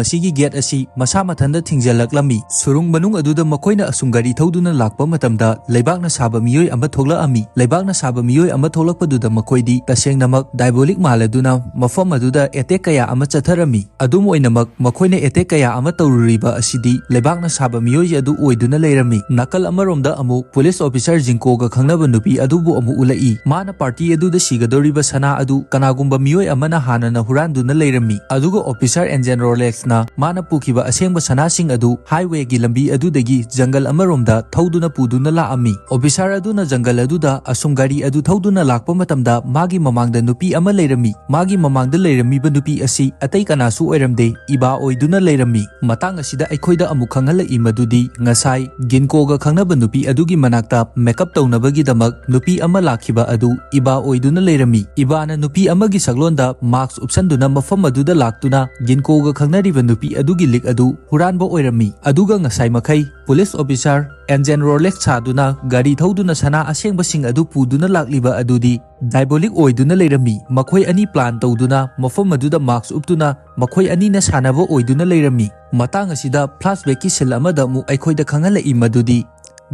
ꯑꯁꯤꯒꯤ ꯒꯦꯠ ꯑꯁꯤ ꯃꯁꯥ ꯃꯊꯟꯇ ꯊꯤꯡꯖꯤꯜꯂꯛꯂꯝꯃꯤ꯫ ꯁꯨꯔꯨꯡ ꯃꯅꯨꯡ ꯑꯗꯨꯗ ꯃꯈꯣꯏꯅ ꯑꯁꯨꯝ ꯒꯥꯔꯤ ꯊꯧꯗꯨꯅ ꯂꯥꯛꯄ ꯃꯇꯝꯗ ꯂꯩꯕꯥꯛꯅ ꯁꯥꯕ ꯃꯤꯑꯣꯏ ꯑꯃ ꯊꯣꯛꯂꯛꯑꯝꯃꯤ꯫ ꯂꯩꯕꯥꯛꯅ ꯁꯥꯕ ꯃꯤꯑꯣꯏ ꯑꯃ ꯊꯣꯛꯂꯛꯄꯗꯨꯗ ꯃꯈꯣꯏꯗꯤ ꯇꯁꯦꯡꯅꯃꯛ ꯗꯥꯏꯕꯣꯂꯤꯛ ꯃꯥꯜꯂꯗꯨꯅ ꯃꯐꯝ ꯑꯗꯨꯗ ꯑꯦꯇꯦꯛ ꯀꯌꯥ ꯑꯃ ꯆꯠꯊꯔꯝꯃꯤ꯫ ꯑꯗꯨꯝ ꯑꯣꯏꯅꯃꯛ, ꯃꯈꯣꯏꯅ ꯑꯦꯇꯦꯛ ꯀꯌꯥ ꯑꯃ ꯇꯧꯔꯨꯔꯤꯕ ꯑꯁꯤꯗꯤ ꯂꯩꯕꯥꯛꯅ ꯁꯥꯕ ꯃꯤꯑꯣꯏ ꯑꯗꯨ ꯑꯣꯏꯗꯨꯅ ꯂꯩꯔꯝꯃꯤ꯫ ꯅꯥꯀꯜ ꯑꯃꯔꯣꯝꯗ ꯑꯃꯨꯛ ꯄꯨꯂꯤꯁ ꯑꯣꯐꯤꯁꯥꯔ ꯖꯤꯡꯀꯣꯒ ꯈꯪꯅꯕ ꯅꯨꯄꯤ ꯑꯗꯨꯕꯨ ꯑꯃꯨꯛ ꯎꯠꯂꯛꯏ꯫ ꯃꯥꯅ ꯄꯥꯔꯇꯤ ꯑꯗꯨꯗ ꯁꯤꯒꯗꯧꯔꯤꯕ ꯁꯅꯥ ꯑꯗꯨ ꯀꯅꯥꯒꯨꯝꯕ ꯃꯤꯑꯣꯏ ꯑꯃꯅ ꯍꯥꯟꯅꯅ ꯍꯨꯔꯥꯟꯗꯨꯅ ꯂꯩꯔꯝꯃꯤ꯫ ꯑꯗꯨꯒ ꯑꯣꯐꯤꯁꯥꯔ ꯑꯦꯟꯖꯦꯟ ꯔꯣꯂꯦꯛꯁꯅ ꯃꯥꯅ ꯄꯨꯈꯤꯕ ꯑꯁꯦꯡꯕ ꯁꯅꯥꯁꯤꯡ ꯑꯗꯨ ꯍꯥꯏꯋꯦꯒꯤ ꯂꯝꯕꯤ ꯑꯗꯨꯗꯒꯤ ꯖꯪꯒꯜ ꯑꯃꯔꯣꯝꯗ ꯊꯧꯗꯨꯅ ꯄꯨꯗꯨꯅ ꯂꯥꯛꯑꯝꯃꯤ꯫ ꯑꯣꯐꯤꯁꯥꯔ ꯑꯗꯨꯅ ꯖꯪꯒꯜ ꯑꯗꯨꯗ ꯑꯁꯨꯝ ꯒꯥꯔꯤ ꯑꯗꯨ ꯊꯧꯗꯨꯅ ꯂꯥꯛꯄ ꯃꯇꯝꯗ ꯃꯥꯒꯤ ꯃꯃꯥꯡꯗ ꯅꯨꯄꯤ ꯑꯃ ꯂꯩꯔꯝꯃꯤ꯫ ꯃꯥꯒꯤ ꯃꯃꯥꯡꯗ ꯂꯩꯔꯝꯃꯤꯕ ꯅꯨꯄꯤ ꯑꯁꯤ ꯑꯇꯩ ꯀꯅꯥꯁꯨ ꯑꯣꯏꯔꯝꯗꯦ, ꯏꯕꯥ ꯑꯣꯏꯗꯨꯅ ꯂꯩꯔꯝꯃꯤ꯫ ꯃꯇꯥꯡ ꯑꯁꯤꯗ ꯑꯩꯈꯣꯏꯗ ꯑꯃꯨꯛ ꯈꯪꯍꯜꯂꯛꯏ ꯃꯗꯨꯗꯤ ꯉꯁꯥꯏ ꯒꯤꯟꯀꯣꯒ ꯈꯪꯅꯕ ꯅꯨꯄꯤ ꯑꯗꯨꯒꯤ ꯃꯅꯥꯛꯇ ꯃꯦꯀꯞ ꯇꯧꯅꯕꯒꯤꯗꯃꯛ ꯅꯨꯄꯤ ꯑꯃ ꯂꯥꯛꯈꯤꯕ ꯑꯗꯨ ꯏꯕꯥ ꯑꯣꯏꯗꯨꯅ ꯂꯩꯔꯝꯃꯤ꯫ ꯏꯕꯥꯅ ꯅꯨꯄꯤ ꯑꯃꯒꯤ ꯁꯛ ꯂꯣꯟꯗ ꯃꯥꯛꯁ ꯎꯞꯁꯟꯗꯨꯅ ꯃꯐꯝ ꯑꯗꯨꯗ ꯂꯥꯛꯇꯨꯅ ꯒꯤꯟꯀꯣꯒ ꯈꯪꯅꯔꯤꯕ ꯅꯨꯄꯤ ꯑꯗꯨꯒꯤ ꯂꯤꯛ ꯑꯗꯨ ꯍꯨꯔꯥꯟꯕ ꯑꯣꯏꯔꯝꯃꯤ꯫ ꯑꯗꯨꯒ ꯉꯁꯥꯏ ꯃꯈꯩ ꯄꯨꯂꯤꯁ ꯑꯣꯐꯤꯁꯥꯔ ꯑꯦꯟꯖꯦꯟ ꯔꯣꯂꯦꯛꯁ ꯁꯥꯗꯨꯅ ꯒꯥꯔꯤ ꯊꯧꯗꯨꯅ ꯁꯅꯥ ꯑꯁꯦꯡꯕꯁꯤꯡ ꯑꯗꯨ ꯄꯨꯗꯨꯅ ꯂꯥꯛꯂꯤꯕ ꯑꯗꯨꯗꯤ ꯗꯥꯏꯕꯣꯂꯤꯛ ꯑꯣꯏꯗꯨꯅ ꯂꯩꯔꯝꯃꯤ꯫ ꯃꯈꯣꯏ ꯑꯅꯤ ꯄ꯭ꯂꯥꯟ ꯇꯧꯗꯨꯅ ꯃꯐꯝ ꯑꯗꯨꯗ ꯃꯥꯛꯁ ꯎꯞꯇꯨꯅ ꯃꯈꯣꯏ ꯑꯅꯤꯅ ꯁꯥꯟꯅꯕ ꯑꯣꯏꯗꯨꯅ ꯂꯩꯔꯝꯃꯤ꯫ ꯃꯇꯥꯡ ꯑꯁꯤꯗ ꯐ꯭ꯂꯥꯁꯕꯦꯛꯀꯤ ꯁꯤꯜ ꯑꯃꯗ ꯑꯃꯨꯛ ꯑꯩꯈꯣꯏꯗ ꯈꯪꯍꯜꯂꯛꯏ ꯃꯗꯨꯗꯤ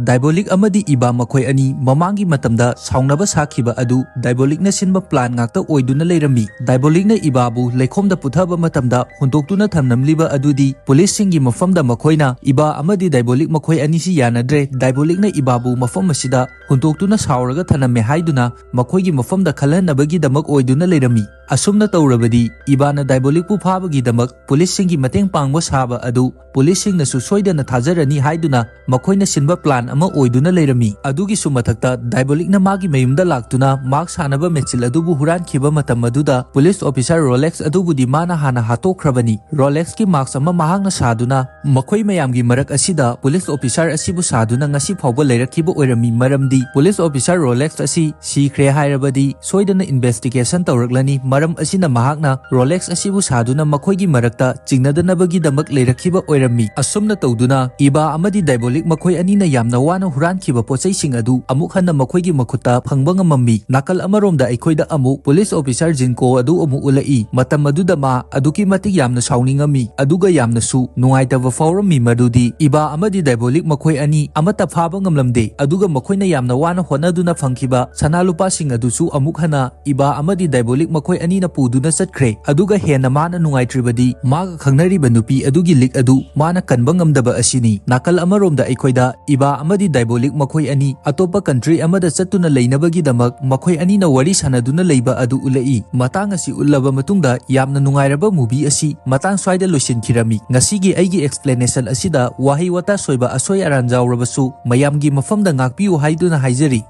ꯗꯥꯏꯕꯣꯂꯤꯛ ꯑꯃꯗꯤ ꯏꯕꯥ ꯃꯈꯣꯏ ꯑꯅꯤ ꯃꯃꯥꯡꯒꯤ ꯃꯇꯝꯗ ꯁꯥꯎꯅꯕ ꯁꯥꯈꯤꯕ ꯑꯗꯨ ꯗꯥꯏꯕꯣꯂꯤꯛꯅ ꯁꯤꯟꯕ ꯄ꯭ꯂꯥꯟ ꯉꯥꯛꯇ ꯑꯣꯏꯗꯨꯅ ꯂꯩꯔꯝꯃꯤ꯫ ꯗꯥꯏꯕꯣꯂꯤꯛꯅ ꯏꯕꯥꯕꯨ ꯂꯩꯈꯣꯝꯗ ꯄꯨꯊꯕ ꯃꯇꯝꯗ ꯍꯨꯟꯗꯣꯛꯇꯨꯅ ꯊꯝꯂꯝꯂꯤꯕ ꯑꯗꯨꯗꯤ ꯄꯨꯂꯤꯁꯁꯤꯡꯒꯤ ꯃꯐꯝꯗ ꯃꯈꯣꯏꯅ ꯏꯕꯥ ꯑꯃꯗꯤ ꯗꯥꯏꯕꯣꯂꯤꯛ ꯃꯈꯣꯏ ꯑꯅꯤꯁꯤ ꯌꯥꯅꯗ꯭ꯔꯦ, ꯗꯥꯏꯕꯣꯂꯤꯛꯅ ꯏꯕꯥꯕꯨ ꯃꯐꯝ ꯑꯁꯤꯗ ꯍꯨꯟꯗꯣꯛꯇꯨꯅ ꯁꯥꯎꯔꯒ ꯊꯅꯝꯃꯦ ꯍꯥꯏꯗꯨꯅ ꯃꯈꯣꯏꯒꯤ ꯃꯐꯝꯗ ꯈꯜꯍꯟꯅꯕꯒꯤꯗꯃꯛ ꯑꯣꯏꯗꯨꯅ ꯂꯩꯔꯝꯃꯤ꯫ ꯑꯁꯨꯝꯅ ꯇꯧꯔꯕꯗꯤ ꯏꯕꯥꯅ ꯗꯥꯏꯕꯣꯂꯤꯛꯄꯨ ꯐꯥꯕꯒꯤꯗꯃꯛ ꯄꯨꯂꯤꯁꯁꯤꯡꯒꯤ ꯃꯇꯦꯡ ꯄꯥꯡꯕ ꯁꯥꯕ ꯑꯗꯨ ꯄꯨꯂꯤꯁꯁꯤꯡꯅꯁꯨ ꯁꯣꯏꯗꯅ ꯊꯥꯖꯔꯅꯤ ꯍꯥꯏꯗꯨꯅ ꯃꯈꯣꯏꯅ ꯁꯤꯟꯕ ꯄ꯭ꯂꯥꯟ ꯑꯃ ꯑꯣꯏꯗꯨꯅ ꯂꯩꯔꯝꯃꯤ꯫ ꯑꯗꯨꯒꯤꯁꯨ ꯃꯊꯛꯇ ꯗꯥꯏꯕꯣꯂꯤꯛꯅ ꯃꯥꯒꯤ ꯃꯌꯨꯝꯗ ꯂꯥꯛꯇꯨꯅ ꯃꯥꯛ ꯁꯥꯟꯅꯕ ꯃꯦꯆꯤꯜ ꯑꯗꯨꯕꯨ ꯍꯨꯔꯥꯟꯈꯤꯕ ꯃꯇꯝ ꯑꯗꯨꯗ ꯄꯨꯂꯤꯁ ꯑꯣꯐꯤꯁꯥꯔ ꯔꯣꯂꯦꯛꯁ ꯑꯗꯨꯕꯨꯗꯤ ꯃꯥꯅ ꯍꯥꯟꯅ ꯍꯥꯠꯇꯣꯛꯈ꯭ꯔꯕꯅꯤ꯫ ꯔꯣꯂꯦꯛꯁꯀꯤ ꯃꯥꯛꯁ ꯑꯃ ꯃꯍꯥꯛꯅ ꯁꯥꯗꯨꯅ ꯃꯈꯣꯏ ꯃꯌꯥꯝꯒꯤ ꯃꯔꯛ ꯑꯁꯤꯗ ꯄꯨꯂꯤꯁ ꯑꯣꯐꯤꯁꯥꯔ ꯑꯁꯤꯕꯨ ꯁꯥꯗꯨꯅ ꯉꯁꯤ ꯐꯥꯎꯕ ꯂꯩꯔꯛꯈꯤꯕ ꯑꯣꯏꯔꯝꯃꯤ꯫ ꯃꯔꯝꯗꯤ ꯄꯨꯂꯤꯁ ꯑꯣꯐꯤꯁꯥꯔ ꯔꯣꯂꯦꯛꯁ ꯑꯁꯤ ꯁꯤꯈ꯭ꯔꯦ ꯍꯥꯏꯔꯕꯗꯤ ꯁꯣꯏꯗꯅ ꯏꯟꯚꯦꯁꯇꯤꯒꯦꯁꯟ ꯇꯧꯔꯛꯂꯅꯤ꯫ ꯃꯔꯝ ꯑꯁꯤꯅ ꯃꯍꯥꯛꯅ ꯔꯣꯂꯦꯛꯁ ꯑꯁꯤꯕꯨ ꯁꯥꯗꯨꯅ ꯃꯈꯣꯏꯒꯤ ꯃꯔꯛꯇ ꯆꯤꯡꯅꯗꯅꯕꯒꯤꯗꯃꯛ ꯂꯩꯔꯛꯈꯤꯕ ꯑꯣꯏꯔꯝꯃꯤ꯫ ꯑꯁꯨꯝꯅ ꯇꯧꯗꯨꯅ ꯏꯕꯥ ꯑꯃꯗꯤ ꯗꯥꯏꯕꯣꯂꯤꯛ ꯃꯈꯣꯏ ꯑꯅꯤꯅ ꯌꯥꯝꯅ ꯋꯥꯅ ꯍꯨꯔꯥꯟꯈꯤꯕ ꯄꯣꯠꯆꯩꯁꯤꯡ ꯑꯗꯨ ꯑꯃꯨꯛ ꯍꯟꯅ ꯃꯈꯣꯏꯒꯤ ꯃꯈꯨꯠꯇ ꯐꯪꯕ ꯉꯝꯃꯝꯃꯤ꯫ ꯅꯥꯀꯜ ꯑꯃꯔꯣꯝꯗ ꯑꯩꯈꯣꯏꯗ ꯑꯃꯨꯛ ꯄꯨꯂꯤꯁ ꯑꯣꯐꯤꯁꯥꯔ ꯖꯤꯟꯀꯣ ꯑꯗꯨ ꯑꯃꯨꯛ ꯎꯠꯂꯛꯏ꯫ ꯃꯇꯝ ꯑꯗꯨꯗ ꯃꯥ ꯑꯗꯨꯛꯀꯤ ꯃꯇꯤꯛ ꯌꯥꯝꯅ ꯁꯥꯎꯅꯤꯡꯉꯝꯃꯤ, ꯑꯗꯨꯒ ꯌꯥꯝꯅꯁꯨ ꯅꯨꯡꯉꯥꯏꯇꯕ ꯐꯥꯎꯔꯝꯃꯤ꯫ ꯃꯗꯨꯗꯤ ꯏꯕꯥ ꯑꯃꯗꯤ ꯗꯥꯏꯕꯣꯂꯤꯛ ꯃꯈꯣꯏ ꯑꯅꯤ ꯑꯃꯠꯇ ꯐꯥꯕ ꯉꯝꯂꯝꯗꯦ, ꯑꯗꯨꯒ ꯃꯈꯣꯏꯅ ꯌꯥꯝꯅ ꯋꯥꯅ ꯍꯣꯠꯅꯗꯨꯅ ꯐꯪꯈꯤꯕ ꯁꯅꯥ ꯂꯨꯄꯥꯁꯤꯡ ꯑꯗꯨꯁꯨ ꯑꯃꯨꯛ ꯍꯟꯅ ꯏꯕꯥ ꯑꯃꯗꯤ ꯗꯥꯏꯕꯣꯂꯤꯛ ꯃꯈꯣꯏ ꯑꯅꯤꯅ ꯄꯨꯗꯨꯅ ꯆꯠꯈ꯭ꯔꯦ꯫ ꯑꯗꯨꯒ ꯍꯦꯟꯅ ꯃꯥꯅ ꯅꯨꯡꯉꯥꯏꯇ꯭ꯔꯤꯕꯗꯤ ꯃꯥꯒ ꯈꯪꯅꯔꯤꯕ ꯅꯨꯄꯤ ꯑꯗꯨꯒꯤ ꯂꯤꯛ ꯑꯗꯨ ꯃꯥꯅ ꯀꯟꯕ ꯉꯝꯗꯕ ꯑꯁꯤꯅꯤ꯫ ꯅꯥꯀꯜ ꯑꯃꯔꯣꯝꯗ ꯑꯩꯈꯣꯏꯗ ꯏꯕꯥ ꯑꯃꯗꯤ ꯗꯥꯏꯕꯣꯂꯤꯛ ꯃꯈꯣꯏ ꯑꯅꯤ ꯑꯇꯣꯞꯄ ꯀꯟꯇ꯭ꯔꯤ ꯑꯃꯗ ꯆꯠꯇꯨꯅ ꯂꯩꯅꯕꯒꯤꯗꯃꯛ ꯃꯈꯣꯏ ꯑꯅꯤꯅ ꯋꯥꯔꯤ ꯁꯥꯟꯅꯗꯨꯅ ꯂꯩꯕ ꯑꯗꯨ ꯎꯠꯂꯛꯏ꯫ ꯃꯇꯥꯡ ꯑꯁꯤ ꯎꯠꯂꯕ ꯃꯇꯨꯡꯗ ꯌꯥꯝꯅ ꯅꯨꯡꯉꯥꯏꯔꯕ ꯃꯨꯚꯤ ꯑꯁꯤ ꯃꯇꯥꯡ ꯁ꯭ꯋꯥꯏꯗ ꯂꯣꯏꯁꯤꯟꯈꯤꯔꯝꯃꯤ꯫ ꯉꯁꯤꯒꯤ ꯑꯩꯒꯤ ꯑꯦꯛꯁꯄ꯭ꯂꯦꯅꯦꯁꯟ ꯑꯁꯤꯗ ꯋꯥꯍꯩ ꯋꯥꯇꯥ ꯁꯣꯏꯕ ꯑꯁꯣꯏ ꯑꯔꯥꯟ ꯌꯥꯎꯔꯕꯁꯨ ꯃꯌꯥꯝꯒꯤ ꯃꯐꯝꯗ ꯉꯥꯛꯄꯤꯌꯨ ꯍꯥꯏꯗꯨꯅ ꯍꯥꯏꯖꯔꯤ꯫